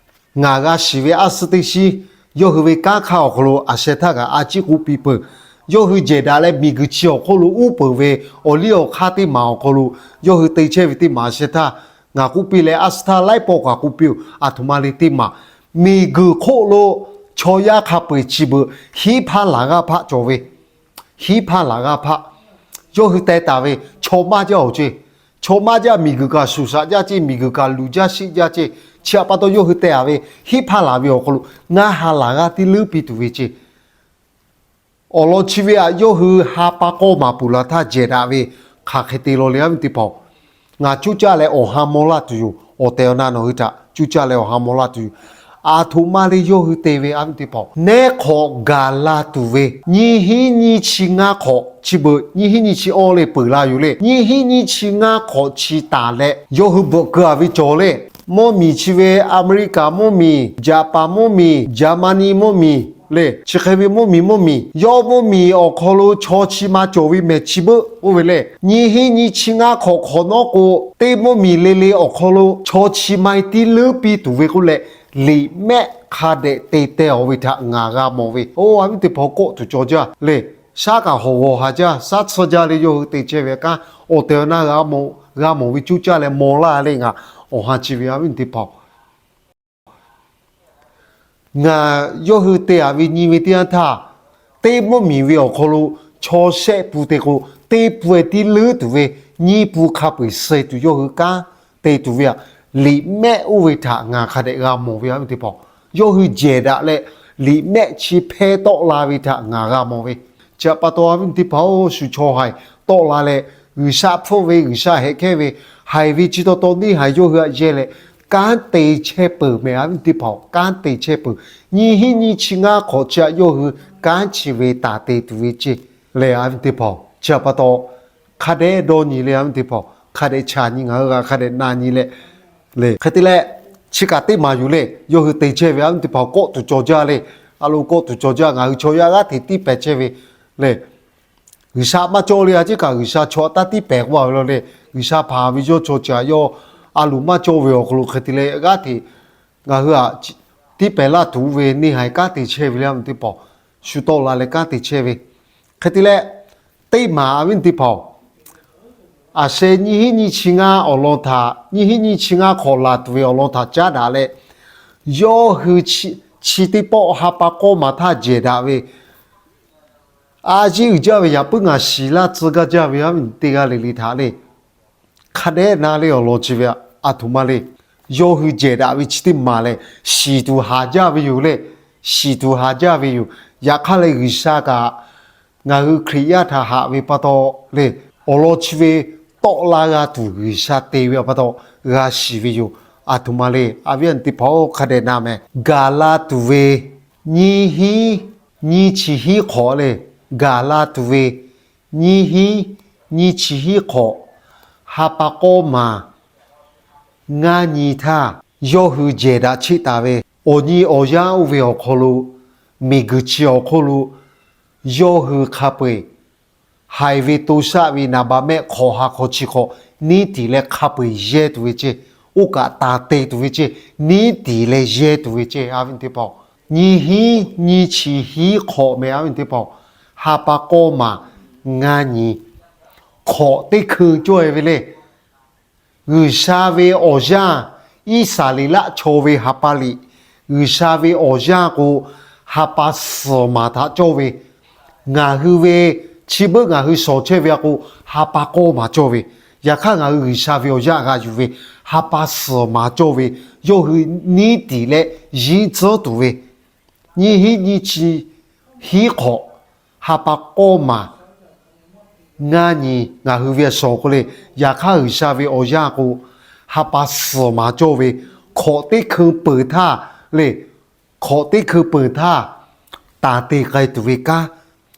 ngaˬ g'a shiˍ ve aˉ suhˉ teˇ shiˉ, yawˇ hui ve kanˉ hk'aˇ awˬ hk'aw lo a sheh htaˇ kaꞈ a ciˉ k'oˆ piˇ peuˬ. Yawˇ hui jehˬ daꞈ leh miˬguiˬ chi awˬ hk'oˆ lo uˉ peunˍ ve awˬ liˇ awˬ hk'aˇ teˇ maˬ awˬ hk'aw lo yawˇ hui te chehˇ ve teˇ maˬ a sheh htaˇ, ngaˬ k'oˆ piˇ leh aˉ suhˉ htaˇ laiˉ pawˆ kaꞈ k'oˆ piˇ-oˬ, aˬ htoꞈ ma le teˇ maˬ, miˬguiˬ hk'oˆ lo chaw yaˇ hk'a peu-eˬ chi beuꞈ hiˉ hpaˇ laˬ g'aˇ hpaˆ cawˬ ve, hiˉ hpaˇ laˬ g'aˇ hpaˆ. Yawˇ hui teh taˍ ve, chaw maˇ jaˇ-oˬ ceˇ. Chaw maˇ jaˇ, miˬguiˬ kaꞈ shuˍ shaꞈ jaˇ ceˇ, miˬguiˬ kaꞈ luˬ jaˇ sheˆ jaˇ ceˇ. Chi pa taw yawˇ hui teh taˍ ve hiˉ hpaˇ laˬ ve awˬ hk'aw lo ngaˇ ha laˬ g'aˇ tiˉ leuˉ piˇ tuˬ ve ceˇ. Awˬ lawn chi ve aꞈ, yawˇ hui ha pa k'awˇ maˍ peuˬ laˬ htaˇ jehˬ daꞈ ve hk'aˬ hk'e te law le, a viˉ teˇ hpaˍ-oˬ. Ngaˬ cuˇ caˇ leh awˬ ha maw laˇ tuˬ yoˬ. Awˬ tehˬ awˬ na nawˬ hui htaꞈ cuˇ caˇ leh awˬ ha maw laˇ tuˬ yoˬ. Aˬ htoꞈ ma le yawˇ hui te ve, a viˉ teˇ hpaˍ-oˬ, neˉ hk'awꞈ gaˬ la tuˬ ve, nyiˇ hinˉ nyiˇ chi ngaˇ hk'awꞈ chi beuꞈ nyiˇ hinˉ nyiˇ chi awˇ le peuˬ la yoˬ le. Nyiˇ hinˉ nyiˇ chi ngaˇ hk'awꞈ chi taˍ leh yawˇ hui bvuhꞈ keu-a ve cawˬ le. Mvuhˇmiˬ chi ve Aˍmeˍriˆkaˍ mvuhˇmiˬ, Jaˍpaˍ mvuhˇmiˬ, Jaˍmaˍniˆ mvuhˇmiˬ le, chi hk'e ve mvuhˇmiˬ mvuhˇmiˬ, yawˇ mvuhˇmiˬ awˬ hk'aw lo chaw chi ma cawˬ ve mehˍ chi beuꞈ oˇ ve le. Nyiˇ hinˉ nyiˇ chi ngaˇ hk'awꞈ hk'awꞈ nawˉ k'o, teˇ mvuhˇmiˬ le le awˬ hk'aw lo chaw chi ma-e tiˉ leuˉ piˇ tuˬ ve k'oˆ leh, liꞈ mehˆ hk'a dehꞈ te teh-a ve htaꞈ ngaˬ g'a mawˬ ve. Oˇ, a viˉ teˇ hpaˍ-oˬ, kawˆ tuˬ cawˬ jaˇ le. Shaˉ kaꞈ hawˍ g'awˬ haˍ jaˇ, shaˉ tsuhˇ jaˇ le. Yawˇ hui te chehˇ ve kanˉ awˬ tehˬ awˬ na g'a mawˬ ve cuˇ caˇ leh maw laˇ le. Ngaˬ awˬ ha chi ve, a viˉ teˇ hpaˍ-oˬ, ngaˬ yawˇ hui te-a ve nyi ve teˇ yanˇ htaˇ, teˇ mvuhˇmiˬ ve awˬ hk'aw lo chaw shehˆ pun te k'o, teˇ pun-e tiˉ leuˉ tuˬ ve, nyiˇ pun hk'a peu-eˬ suh tuˬ yawˇ hui kanˉ te tuˬ ve aꞈ, liꞈ mehˆ oˇ ve htaꞈ ngaˬ hk'a dehꞈ g'a mawˬ ve, a viˉ teˇ hpaˍ-oˬ. Yawˇ hui jehˬ daꞈ leh liꞈ mehˆ chi hpehˇ tawˆ la ve htaꞈ ngaˬ g'a mawˬ ve. Chi pa taw, a viˉ teˇ hpaˍ-oˬ, shu chaw haiˬ tawˆ la leh G'uiˬsha hpfuhˆ ve, G'uiˬsha hehꞈ hkehˇ ve, haiˬ ve chi taw taw neˇ haiˬ yawˇ hui aꞈ yehˇ leh kanˉ te chehˇ peuˬ mehˍ, a viˉ teˇ hpaˍ-oˬ. Kanˉ te chehˇ peuˬ. Nyiˇ hinˉ nyiˇ chi ngaˇ hk'awꞈ chi aꞈ yawˇ hui kanˉ chi ve taˍ te tuˬ ve ceˇ lehˬ, a viˉ teˇ hpaˍ-oˬ, chi pa taw hk'a dehꞈ dawˇ nyi le, a viˉ teˇ hpaˍ-oˬ. Hk'a dehꞈ chaˬ nyi, ngaˬ hui g'a hk'a dehꞈ na nyi leh le. Hk'e te leh, chi kaꞈ teˇ maˬ yoˬ le. Yawˇ hui te chehˇ ve, a viˉ teˇ hpaˍ-oˬ, kawˆ tuˬ cawˬ jaˇ le. A lo kawˆ tuˬ cawˬ jaˇ, ngaˬ hui chaw yaˇ g'aˇ hteꞈ tiˇ pehˍ chehˇ ve le. G'uiˬsha maˇ cawˇ le. A ciˉ kaꞈ G'uiˬsha chaw taˇ tiˇ pehˍ k'oˆ a ve law le. G'uiˬsha hpanˍ ve yawˇ chaw ceuˬ aꞈ yawˇ a loˍ maˇ cawˇ ve awˬ hk'aw lo hk'e te leh g'aˇ hteꞈ ngaˬ hui aꞈ tiˇ pehˍ laˇ tuˬ ve neˇ haiˬ kanˉ te chehˇ ve le, a viˉ teˇ hpaˍ-oˬ. Shu tawˆ la leh kanˉ te chehˇ ve. Hk'e te leh, teˇ maˬ, a viˉ teˇ hpaˍ-oˬ, aˬ sheh nyiˇ hinˉ nyiˇ chi ngaˇ awˬ lawn htaꞈ, nyiˇ hinˉ nyiˇ chi ngaˇ hk'awꞈ laˬ tuˬ ve awˬ lawn htaꞈ caˉ daꞈ leh, yawˇ hui chi teˇ pawˆ ha pa k'awˇ maˍ htaˇ jehˬ daꞈ ve, a ciˉ uiˍ jaˇ ve yaꞈ puiˉ ngaˬ shiˍ laˇ tcuh gaˇ jaˇ ve, a viˉ teˇ g'aˇ le le htaꞈ le. Hk'a dehꞈ na le awˬ lawn chi ve aꞈ, aˬ htoꞈ ma le. Yawˇ hui jehˬ daꞈ ve chi teˇ maˬ lehˬ, shiˍ tuˬ haˍ jaˇ ve yoˬ le. Shiˍ tuˬ haˍ jaˇ ve yoˬ. Yaꞈ hk'aˇ leh G'uiˬsha kaꞈ ngaˬ hui Hkriꞈ yaˇ htaꞈ haꞈ ve pa taw le, awˬ lawn chi ve tawˆ la g'a tuˬ G'uiˬsha te ve pa taw g'a shiˍ ve yoˬ. Aˬ htoꞈ ma le, a viˉ a nyi teˇ hpaˍ-oˬ, hk'a dehꞈ na mehˍ. Gaˬ la tuˬ ve nyiˇ hinˉ nyiˇ chi hinˉ hk'awꞈ le. Gaˬ la tuˬ ve nyiˇ hinˉ nyiˇ chi hinˉ hk'awꞈ ha pa k'awˇ maˍ ngaˇ nyi htaˇ, yawˇ hui jehˬ daꞈ cheˆ taˍ ve awˬ nyi awˬ yanˇ oˇ ve awˬ hk'aw lo, miˬguiˬ chi awˬ hk'oˆ lo yawˇ hui hk'a peu-eˬ haiˬ ve to shaˆ ve naˍ baˍ mehˆ hk'awꞈ ha hk'awꞈ chi hk'awꞈ niˉ tiˍ leh hk'a peu-eˬ yehˇ tuˬ ve ceˇ. Oˇ kaꞈ taˍ te tuˬ ve ceˇ. Niˉ tiˍ leh yehˇ tuˬ ve ceˇ, a viˉ teˇ hpaˍ-oˬ. Nyiˇ hinˉ nyiˇ chi hiˉ hk'awꞈ meh, a viˉ teˇ hpaˍ-oˬ, ha pa k'awˇ maˬ ngaˇ nyi hk'awꞈ teˇ hkui cawˇ e ve le. G'uiˬsha ve awˬ yanˇ, Iˉsaˍreˍlaˆ chaw ve ha pa liꞈ, G'uiˬsha ve awˬ yanˇ k'o, ha pa suhˍ maˬ htaꞈ cawˇ ve, ngaˬ hui ve chi beuꞈ ngaˬ hui shawˍ chehˇ ve a k'o, ha pa k'awˇ maˬ cawˇ ve, yaꞈ hk'aˇ ngaˬ hui G'uiˬsha ve awˬ yanˇ g'a yuˬ ve, ha pa suhˍ maˬ cawˇ ve, yawˇ hui niˉ tiˍ leh yiˉ tcuhˉ tuˬ ve, nyiˇ hinˉ nyiˇ chi hiˉ hk'awꞈ, ha pa k'awˇ maˬ ngaˇ nyi ngaˬ hui ve a shawˍ k'o le. Yaꞈ hk'aˇ G'uiˬsha ve awˬ yanˇ k'o, ha pa suhˍ maˬ cawˇ ve, hk'awꞈ teˇ hkui peuˬ htaˇ le, hk'awꞈ teˇ hkui peuˬ htaˇ taˍ te k'ai tuˬ ve kanˉ.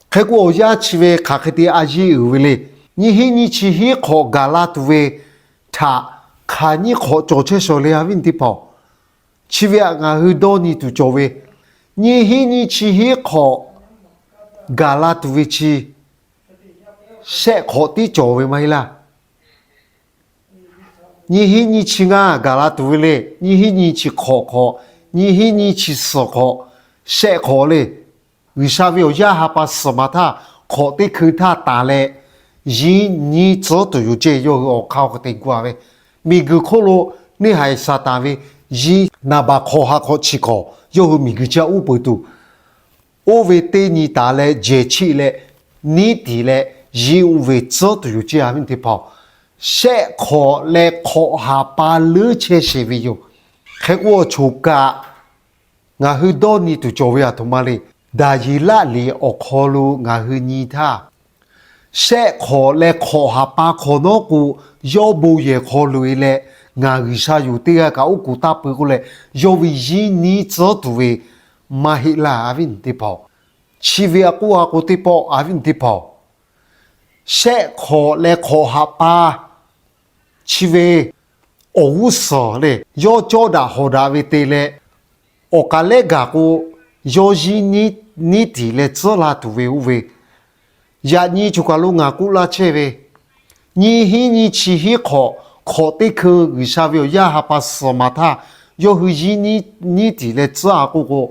Hk'e k'o, awˬ yanˇ chi ve hk'aˬ hk'e te a yeˇ uiˍ ve le. Nyiˇ hinˉ nyiˇ chi hiˉ hk'awꞈ gaˬ la tuˬ ve htaꞈ hk'aˬ nyiˇ hk'awꞈ cawˬ chehˇ shawˍ le, a viˉ teˇ hpaˍ-oˬ. Chi ve htaꞈ ngaˬ hui dawˇ nyi tuˬ cawˬ ve, nyiˇ hinˉ nyiˇ chi hiˉ hk'awꞈ gaˬ la tuˬ ve chi shehˆ hk'awꞈ tiˉ cawˬ ve maˇ heˆ laˇ. Nyiˇ hinˉ nyiˇ chi ngaˇ gaˬ la tuˬ ve le. Nyiˇ hinˉ nyiˇ chi hk'awꞈ hk'awꞈ, nyiˇ hinˉ nyiˇ chi suhˍ hk'awꞈ, shehˆ hk'awꞈ le. G'uiˬsha ve awˬ yanˇ ha pa suhˍ maˬ htaˇ hk'awꞈ teˇ hkui htaˇ taˍ leh, yiˉ nyiˉ tcuhˉ tuˬ yoˬ ceˇ. Yawˇ hui awˬ hk'aˇ awˬ hk'aw te gu a ve, miˬguiˬ hk'oˆ lo neˇ haiˬ Saˍtanˍ ve yiˉ naˍ baˍ hk'awꞈ ha hk'awꞈ chi hk'awꞈ yawˇ hui miˬguiˬ chi a uˉ peunˍ tuˬ, oˇ ve teˇ nyi taˍ leh jehˬ chiˆ leh niˉ tiˍ leh yiˉ uˇ ve tcuhˉ tuˬ yoˬ ceˇ, a viˉ teˇ hpaˍ-oˬ. Shehˆ hk'awꞈ leh hk'awꞈ ha pa leuˉ chehˇ sheˍ ve yoˬ. Hk'e k'o, awˬ choˬ kaꞈ ngaˬ hui dawˇ nyi tuˬ cawˬ ve aˬ htoꞈ ma le. Daˍyeˍlaˆ liꞈ awˬ hk'aw lo ngaˬ hui nyi htaˇ, shehˆ hk'awꞈ leh hk'awꞈ ha pa hk'awꞈ nawˉ k'o, yawˇ bon yehˬ hk'aw loꞈ e leh, ngaˬ G'uiˬsha yoˬ teˇ g'aˇ kaꞈ oˉ k'oˍ taˇ peu k'oˆ leh, yawˇ ve yiˉ nyiˉ tcuhˉ tuˬ ve maˇ heˆ laˇ, a viˉ teˇ hpaˍ-oˬ. Chi ve a k'oˆ a k'o teˇ pawˆ, a viˉ teˇ hpaˍ-oˬ, shehˆ hk'awꞈ leh hk'awꞈ ha pa chi ve awˬ g'uˇ suhˍ le, yawˇ cawˇ daꞈ hawˍ daꞈ ve te leh, awˬ kaˍ lehˉ gaˬ k'o, yawˇ yiˉ nyiˉ tiˍ leh tcuhˉ la tuˬ ve oˇ ve, yaꞈ nyi choˬ kaˬ lo ngaˬ k'oˆ laˇ chehˇ ve, nyiˇ hinˉ nyiˇ chi hiˉ hk'awꞈ, hk'awꞈ teˇ hkui G'uiˬsha ve awˬ yanˇ ha pa suhˍ maˬ htaˇ, yawˇ hui yiˉ nyiˉ tiˍ leh tcuhˉ a k'oˆ k'o,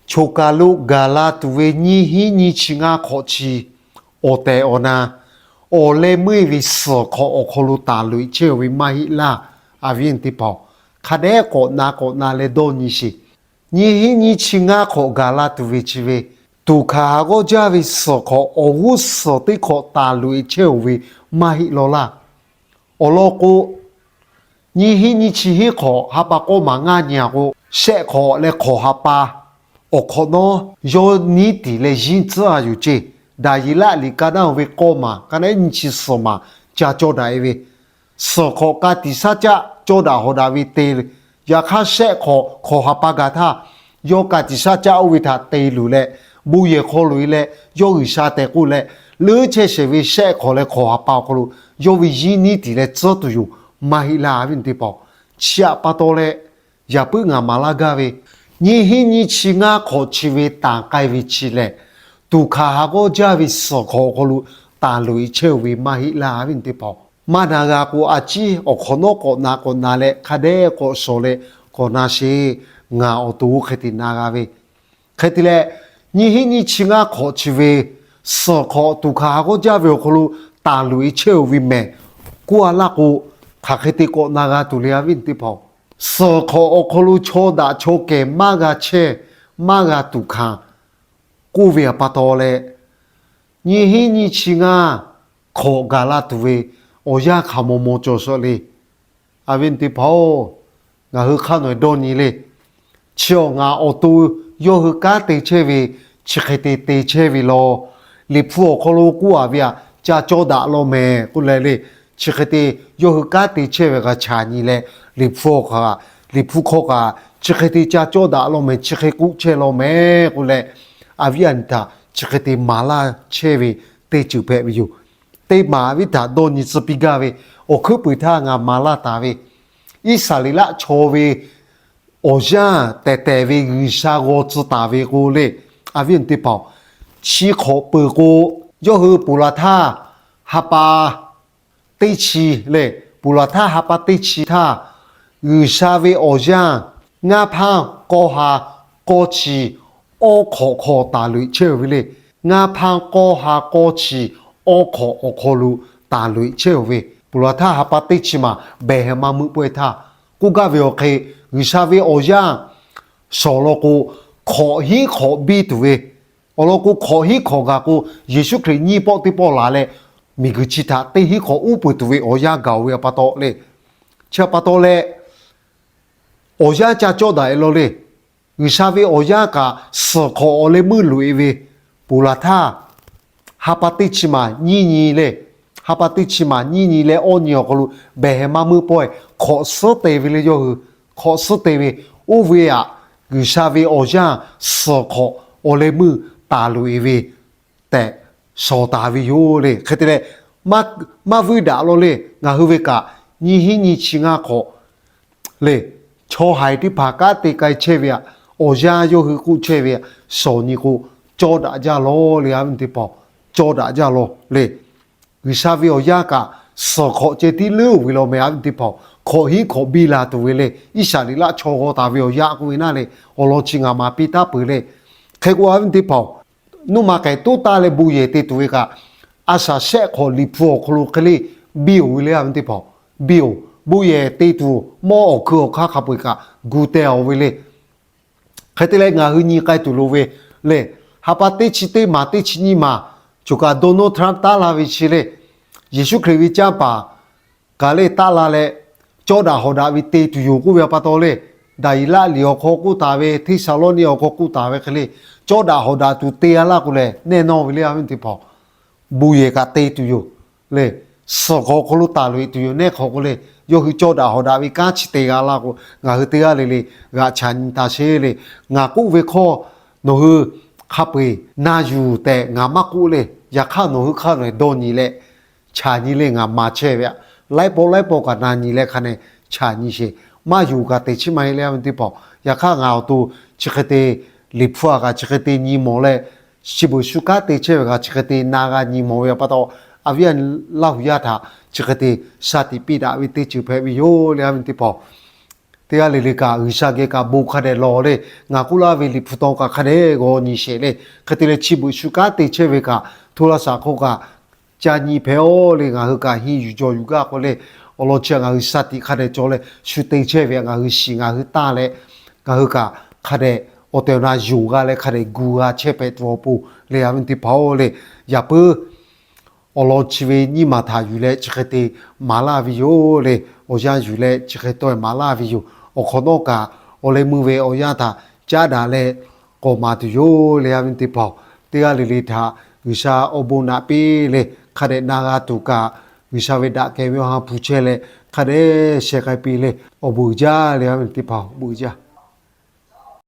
choˬ kaˬ lo gaˬ la tuˬ ve nyiˇ hinˉ nyiˇ chi ngaˇ hk'awꞈ chi awˬ tehˬ awˬ na, awˬ leh meuˇ e ve suhˍ hk'awꞈ awˬ hk'aw lo taˍ loꞈ e chehˇ ve maˇ heˆ laˇ, a viˉ teˇ hpaˍ-oˬ. Hk'a dehꞈ k'awꞈ na k'awꞈ na leh dawˇ nyi sheˍ. Nyiˇ hinˉ nyiˇ chi ngaˇ hk'awꞈ gaˬ la tuˬ ve chi ve, tuꞈ hkanˍ ha g'awˇ jaˇ ve suhˍ hk'awꞈ awˬ g'uˇ suhˍ teˇ hk'awꞈ taˍ loꞈ e chehˇ oˬ ve maˇ heˆ law laˇ. Awˬ lawn k'o, nyiˇ hinˉ nyiˇ chi hiˉ hk'awꞈ ha pa k'awˇ maˬ ngaˇ nyi a k'o, shehˆ hk'awꞈ leh hk'awꞈ ha pa awˬ hk'awꞈ nawˉ yawˇ niˉ tiˍ leh yiˉ tcuhˉ a yoˬ ceˇ. Daˍyeˍlaˆ liꞈ ka naˉ oˬ ve k'awˇ maˬ ka naˉ nyiˇ chi suhˍ maˬ ca cawˇ daꞈ e ve, suhˍ hk'awꞈ ka tiꞈ shaˉ caˆ cawˇ daꞈ hawˍ daꞈ ve te, yaꞈ hk'aˇ shehˆ hk'awꞈ hk'awꞈ ha pa gaˬ htaˇ, yawˇ ka tiꞈ shaˉ caˆ oˇ ve htaꞈ te luˬ leh, bon yehˬ hk'aw loꞈ e leh yawˇ G'uiˬsha tehꞈ k'oˆ leh, leuˉ chehˇ sheˍ ve shehˆ hk'awꞈ leh hk'awꞈ ha pa awˬ hk'aw lo yawˇ ve yiˉ niˉ tiˍ leh tcuhˉ tuˬ yoˬ maˇ heˆ laˇ, a viˉ teˇ hpaˍ-oˬ. Chi aꞈ pa taw leh, yaꞈ puiˉ ngaˬ maˍ laˇ gaˇ ve, nyiˇ hinˉ nyiˇ chi ngaˇ hk'awꞈ chi ve tanˍ k'ai ve chi lehˬ, tuꞈ hkanˍ ha g'awˇ jaˇ ve suhˍ hk'awꞈ awˬ hk'aw lo taˍ loꞈ e chehˇ oˬ ve maˇ heˆ laˇ, a viˉ teˇ hpaˍ-oˬ. Maˇ na g'a k'o, a ciˉ awˬ hk'awꞈ nawˉ k'awꞈ na k'awꞈ na leh hk'a dehꞈ k'awꞈ shawˍ leh k'awꞈ na sheˍ. Ngaˬ awˬ to hk'e te na g'a ve, hk'e te leh, nyiˇ hinˉ nyiˇ chi ngaˇ hk'awꞈ chi ve suhˍ hk'awꞈ tuꞈ hkanˍ ha g'awˇ jaˇ ve awˬ hk'aw lo taˍ loꞈ e chehˇ oˬ ve mehˬ k'oˆ a laˇ k'o, hk'aˬ hk'e te k'awꞈ na g'a tuˬ le, a viˉ teˇ hpaˍ-oˬ. Suhˍ hk'awꞈ awˬ hk'aw lo chaw daꞈ chaw kehˬ maˇ g'a chehˇ, maˇ g'a tuꞈ hkanˍ k'oˆ ve aꞈ pa taw leh, nyiˇ hinˉ nyiˇ chi ngaˇ hk'awꞈ gaˬ la tuˬ ve awˬ yanˇ hk'aˬ maw maw cawˬ shawˍ le. A viˉ teˇ hpaˍ-oˬ, ngaˬ hui hk'aˇ nawˬ dawˇ nyi le. Chi awˬ ngaˬ awˬ to yawˇ hui kanˉ te chehˇ ve, chi hk'e te te chehˇ ve law. Liꞈ hpu awˬ hk'aw lo k'oˆ a ve aꞈ, ca cawˇ daꞈ law mehˍ k'oˆ leh le. Chi hk'e te yawˇ hui kanˉ te chehˇ ve g'a chaꞈ nyi leh, Liꞈ hpu awˬ hk'aw, Liꞈ hpu hk'aw kaꞈ chi hk'e te ca cawˇ daꞈ law mehˍ, chi hk'e k'oˆ chehˇ law mehˍ k'oˆ leh, a viˉ a nyi htaꞈ chi hk'e te maˍ laˇ chehˇ ve teˇ ceuˬ hpehꞈ ve yoˬ. Teˇ maˬ a viˉ htaꞈ dawˇ nyi tcuh piˇ gaˇ ve, awˬ hkuiˉ puiˍ htaˇ ngaˬ maˍ laˇ taˍ ve, Iˉsaˍreˍlaˆ chaw ve awˬ yanˇ tehˬ tehˬ ve G'uiˬsha g'aw tcuh taˍ ve k'o le, a viˉ teˇ hpaˍ-oˬ, chi hk'awꞈ peuˬ k'o, yawˇ hui ponˬ laˬ htaˇ ha pa teˇ chi lehˬ, ponˬ laˬ htaˇ ha pa teˇ chi htaˇ, G'uiˬsha ve awˬ yanˇ ngaˇ hpanˇ k'aw ha k'aw chi awˇ hk'awꞈ hk'aw taˍ loꞈ-eꞈ chehˇ-oˬ ve le. Ngaˇ hpanˇ k'aw ha k'aw chi awˇ hk'awꞈ awˬ hk'aw lo taˍ loꞈ-eꞈ chehˇ-oˬ ve, ponˬ laˬ htaˇ ha pa teˇ chi maˬ behˬ heh maˇ meuˆ pawehˇ htaˇ, k'oˆ gaˇ ve awˬ hk'e, G'uiˬsha ve awˬ yanˇ shawˍ law k'o, hk'awꞈ hinˉ hk'awꞈ biˇ tuˬ ve, awˬ lawn k'o, hk'awꞈ hinˉ hk'awꞈ gaˬ k'o, Yeˍsuˆ Hkriꞈ nyiˇ pawˆ teˇ pawˆ laˬ leh, miˬguiˬ chi htaꞈ teˇ hinˉ hk'awꞈ uˉ peunˍ tuˬ ve awˬ yanˇ gaˬ-oˬ ve pa taw le. Chi pa taw leh, awˬ yanˇ ca cawˇ daꞈ-e law le. G'uiˬsha ve awˬ yanˇ kaꞈ suhˍ hk'awꞈ awˬ leh meuˇ loꞈ-e ve, ponˬ laˬ htaˇ ha pa teˇ chi maˬ nyiˇ nyi le, ha pa teˇ chi maˬ nyiˇ nyi leh awˇ nyi awˬ hk'aw lo behˬ heh maˇ meuˆ pawehˇ hk'awꞈ suhˉ te ve le. Yawˇ hui hk'awꞈ suhˉ te ve, oˇ ve aꞈ G'uiˬsha ve awˬ yanˇ suhˍ hk'awꞈ awˬ leh meuˇ taˍ loꞈ-e ve tehꞈ shawˍ taˍ ve yoˬ le. Hk'e te leh, maˇ vuiˇ daꞈ law le. Ngaˬ hui ve kaꞈ nyiˇ hinˉ nyiˇ chi ngaˇ hk'awꞈ le, chaw haiˬ teˇ hpaˍ kanˉ te k'ai chehˇ ve aꞈ, awˬ yanˇ yawˇ hui k'oˆ chehˇ ve aꞈ, shawˍ nyi k'o, cawˇ daꞈ jaˇ law le, a viˉ teˇ hpaˍ-oˬ. Cawˇ daꞈ jaˇ law le. G'uiˬsha ve awˬ yanˇ kaꞈ suhˍ hk'awꞈ ceh tiˉ leuˉ-oˬ ve law meh, a viˉ teˇ hpaˍ-oˬ. Hk'awꞈ hinˉ hk'awꞈ biˇ la tuˬ ve le. Iˉsaˍreˍlaˆ chaw g'aw taˍ ve awˬ yanˇ k'oˆ ve naˇ le, awˬ lawn chi ngaˬ maˍ piˇ taˉ peuˬ le. Hk'e k'o, a viˉ teˇ hpaˍ-oˬ, nuˇ ma k'ehˬ toˉ taˇ leh bon yehˬ te tuˬ ve kaꞈ, a shaꞈ shehˆ hk'awꞈ Liꞈ hpu awˬ hk'aw lo hk'e le biˇ-oˬ ve le, a viˉ teˇ hpaˍ-oˬ. Biˇ-oˬ, bon yehˬ te tuˬ mawˇ awˬ hkui awˬ hk'aˇ hk'a peu-eˬ kaꞈ gu teh-oˬ ve le. Hk'e te leh, ngaˬ hui nyi k'ai tuˬ loˍ ve le. Ha pa teˇ chi teˇ maˬ teˇ chi nyiˇ maˬ, choˬ kaꞈ Donald Trump taˉ la ve chi le, Yeˍsuˆ Hkriꞈ ve canˇ paˍ kaꞈ le taˉ la leh, cawˇ daꞈ hawˍ daꞈ ve te tuˬ yoˬ k'oˆ ve pa taw le. Daˍyeˍlaˆ liꞈ awˬ hk'aw k'oˆ taˍ ve, Hteˇsaˍlawˇniˆ awˬ hk'aw k'oˆ taˍ ve hk'e le, cawˇ daꞈ hawˍ daꞈ tuˬ te-a laˇ k'o lehˬ, neˇ nawˇ ve le, a viˉ teˇ hpaˍ-oˬ, bon yehˬ kaꞈ te tuˬ yoˬ le. Suhˍ hk'awꞈ hk'aw lo taˍ loꞈ-e tuˬ yoˬ. Neˇ hk'awꞈ k'o le, yawˇ hui cawˇ daꞈ hawˍ daꞈ ve kanˉ chi te g'a laˇ k'o, ngaˬ hui teˇ g'aˇ le le g'aꞈ chaꞈ nyi taˍ sheˍ le. Ngaˬ k'oˆ ve hkawˇ nawˬ hui hk'a peu-eˬ na yuˬ tehꞈ ngaˬ maˇ k'oˆ le. Yaꞈ hk'aˇ, nawˬ hui hk'a nawˬ dawˇ nyi leh chaꞈ nyi le. Ngaˬ maˍ chehˇ ve aꞈ, laiˉ pawˆ laiˉ pawˆ kaꞈ na nyi leh hk'a ne chaꞈ nyi sheˍ. Maˇ yonˍ kaꞈ teꞈ chiˉ maˇ heˆ le, a viˉ teˇ hpaˍ-oˬ. Yaꞈ hk'aˇ, ngaˬ awˬ to chi hk'e te Liꞈ hpu aꞈ kaꞈ chi hk'e te nyi mawˬ leh, chi beuꞈ shu kanˉ te chehˇ ve kaꞈ chi hk'e te na g'a nyi mawˬ ve pa taw, a viˉ a nyi Laˇ huˍ yaˇ htaꞈ chi hk'e te shaˍ tiꞈ piˇ daꞈ ve teˇ ceuˬ hpehꞈ ve yoˬ le, a viˉ teˇ hpaˍ-oˬ. Teˇ g'aˇ le le kaꞈ G'uiˬsha geh kaꞈ bon hk'a dehꞈ lawˬ le. Ngaˬ k'oˆ laˇ ve Liꞈ hpu taw kaꞈ hk'a dehꞈ g'aw nyi sheˍ le. Hk'e te leh, chi beuꞈ shu kanˉ te chehˇ ve kaꞈ, hto la shaˍ hk'oˆ kaꞈ ca nyi hpehꞈ-oˬ le. Ngaˬ hui kaꞈ henˇ yuˬ jaw yuˬ gaˇ k'o le, awˬ lawn chi ngaˬ hui shaˍ tiꞈ hk'a dehꞈ cawˬ leh shu te chehˇ ve ngaˬ hui shiˍ ngaˬ hui tanˇ leh, ngaˬ hui kaꞈ hk'a dehꞈ awˬ tehˬ awˬ na yonˍ g'a leh hk'a dehꞈ gu g'a chehˇ hpehꞈ tuˬ awˬ pon le, a viˉ teˇ hpaˍ-oˬ le. Yaꞈ puiˉ awˬ lawn chi ve nyiˇ maˬ htaꞈ yuˬ leh chi hk'e te maˍ laˇ ve yoˬ le. Awˬ yanˇ yuˬ leh chi hk'e tawˆ-e maˍ laˇ ve yoˬ. Awˬ hk'awꞈ nawˉ kaꞈ awˬ leh meuˇ ve awˬ yanˇ htaꞈ caˉ daꞈ leh k'awꞈ maˍ tuˬ yoˬ le, a viˉ teˇ hpaˍ-oˬ. Teˇ g'aˇ le le htaꞈ G'uiˬsha awˬ bon naꞈ piˇ le. Hk'a dehꞈ na g'a tuˬ kaꞈ, G'uiˬsha ve daꞈ kehˬ ve awˬ ha hpu chehˇ leh hk'a dehꞈ sheh k'ai piˇ le. Awˬ bon uiˍ jaˇ le, a viˉ teˇ hpaˍ-oˬ, bon uiˍ jaˇ.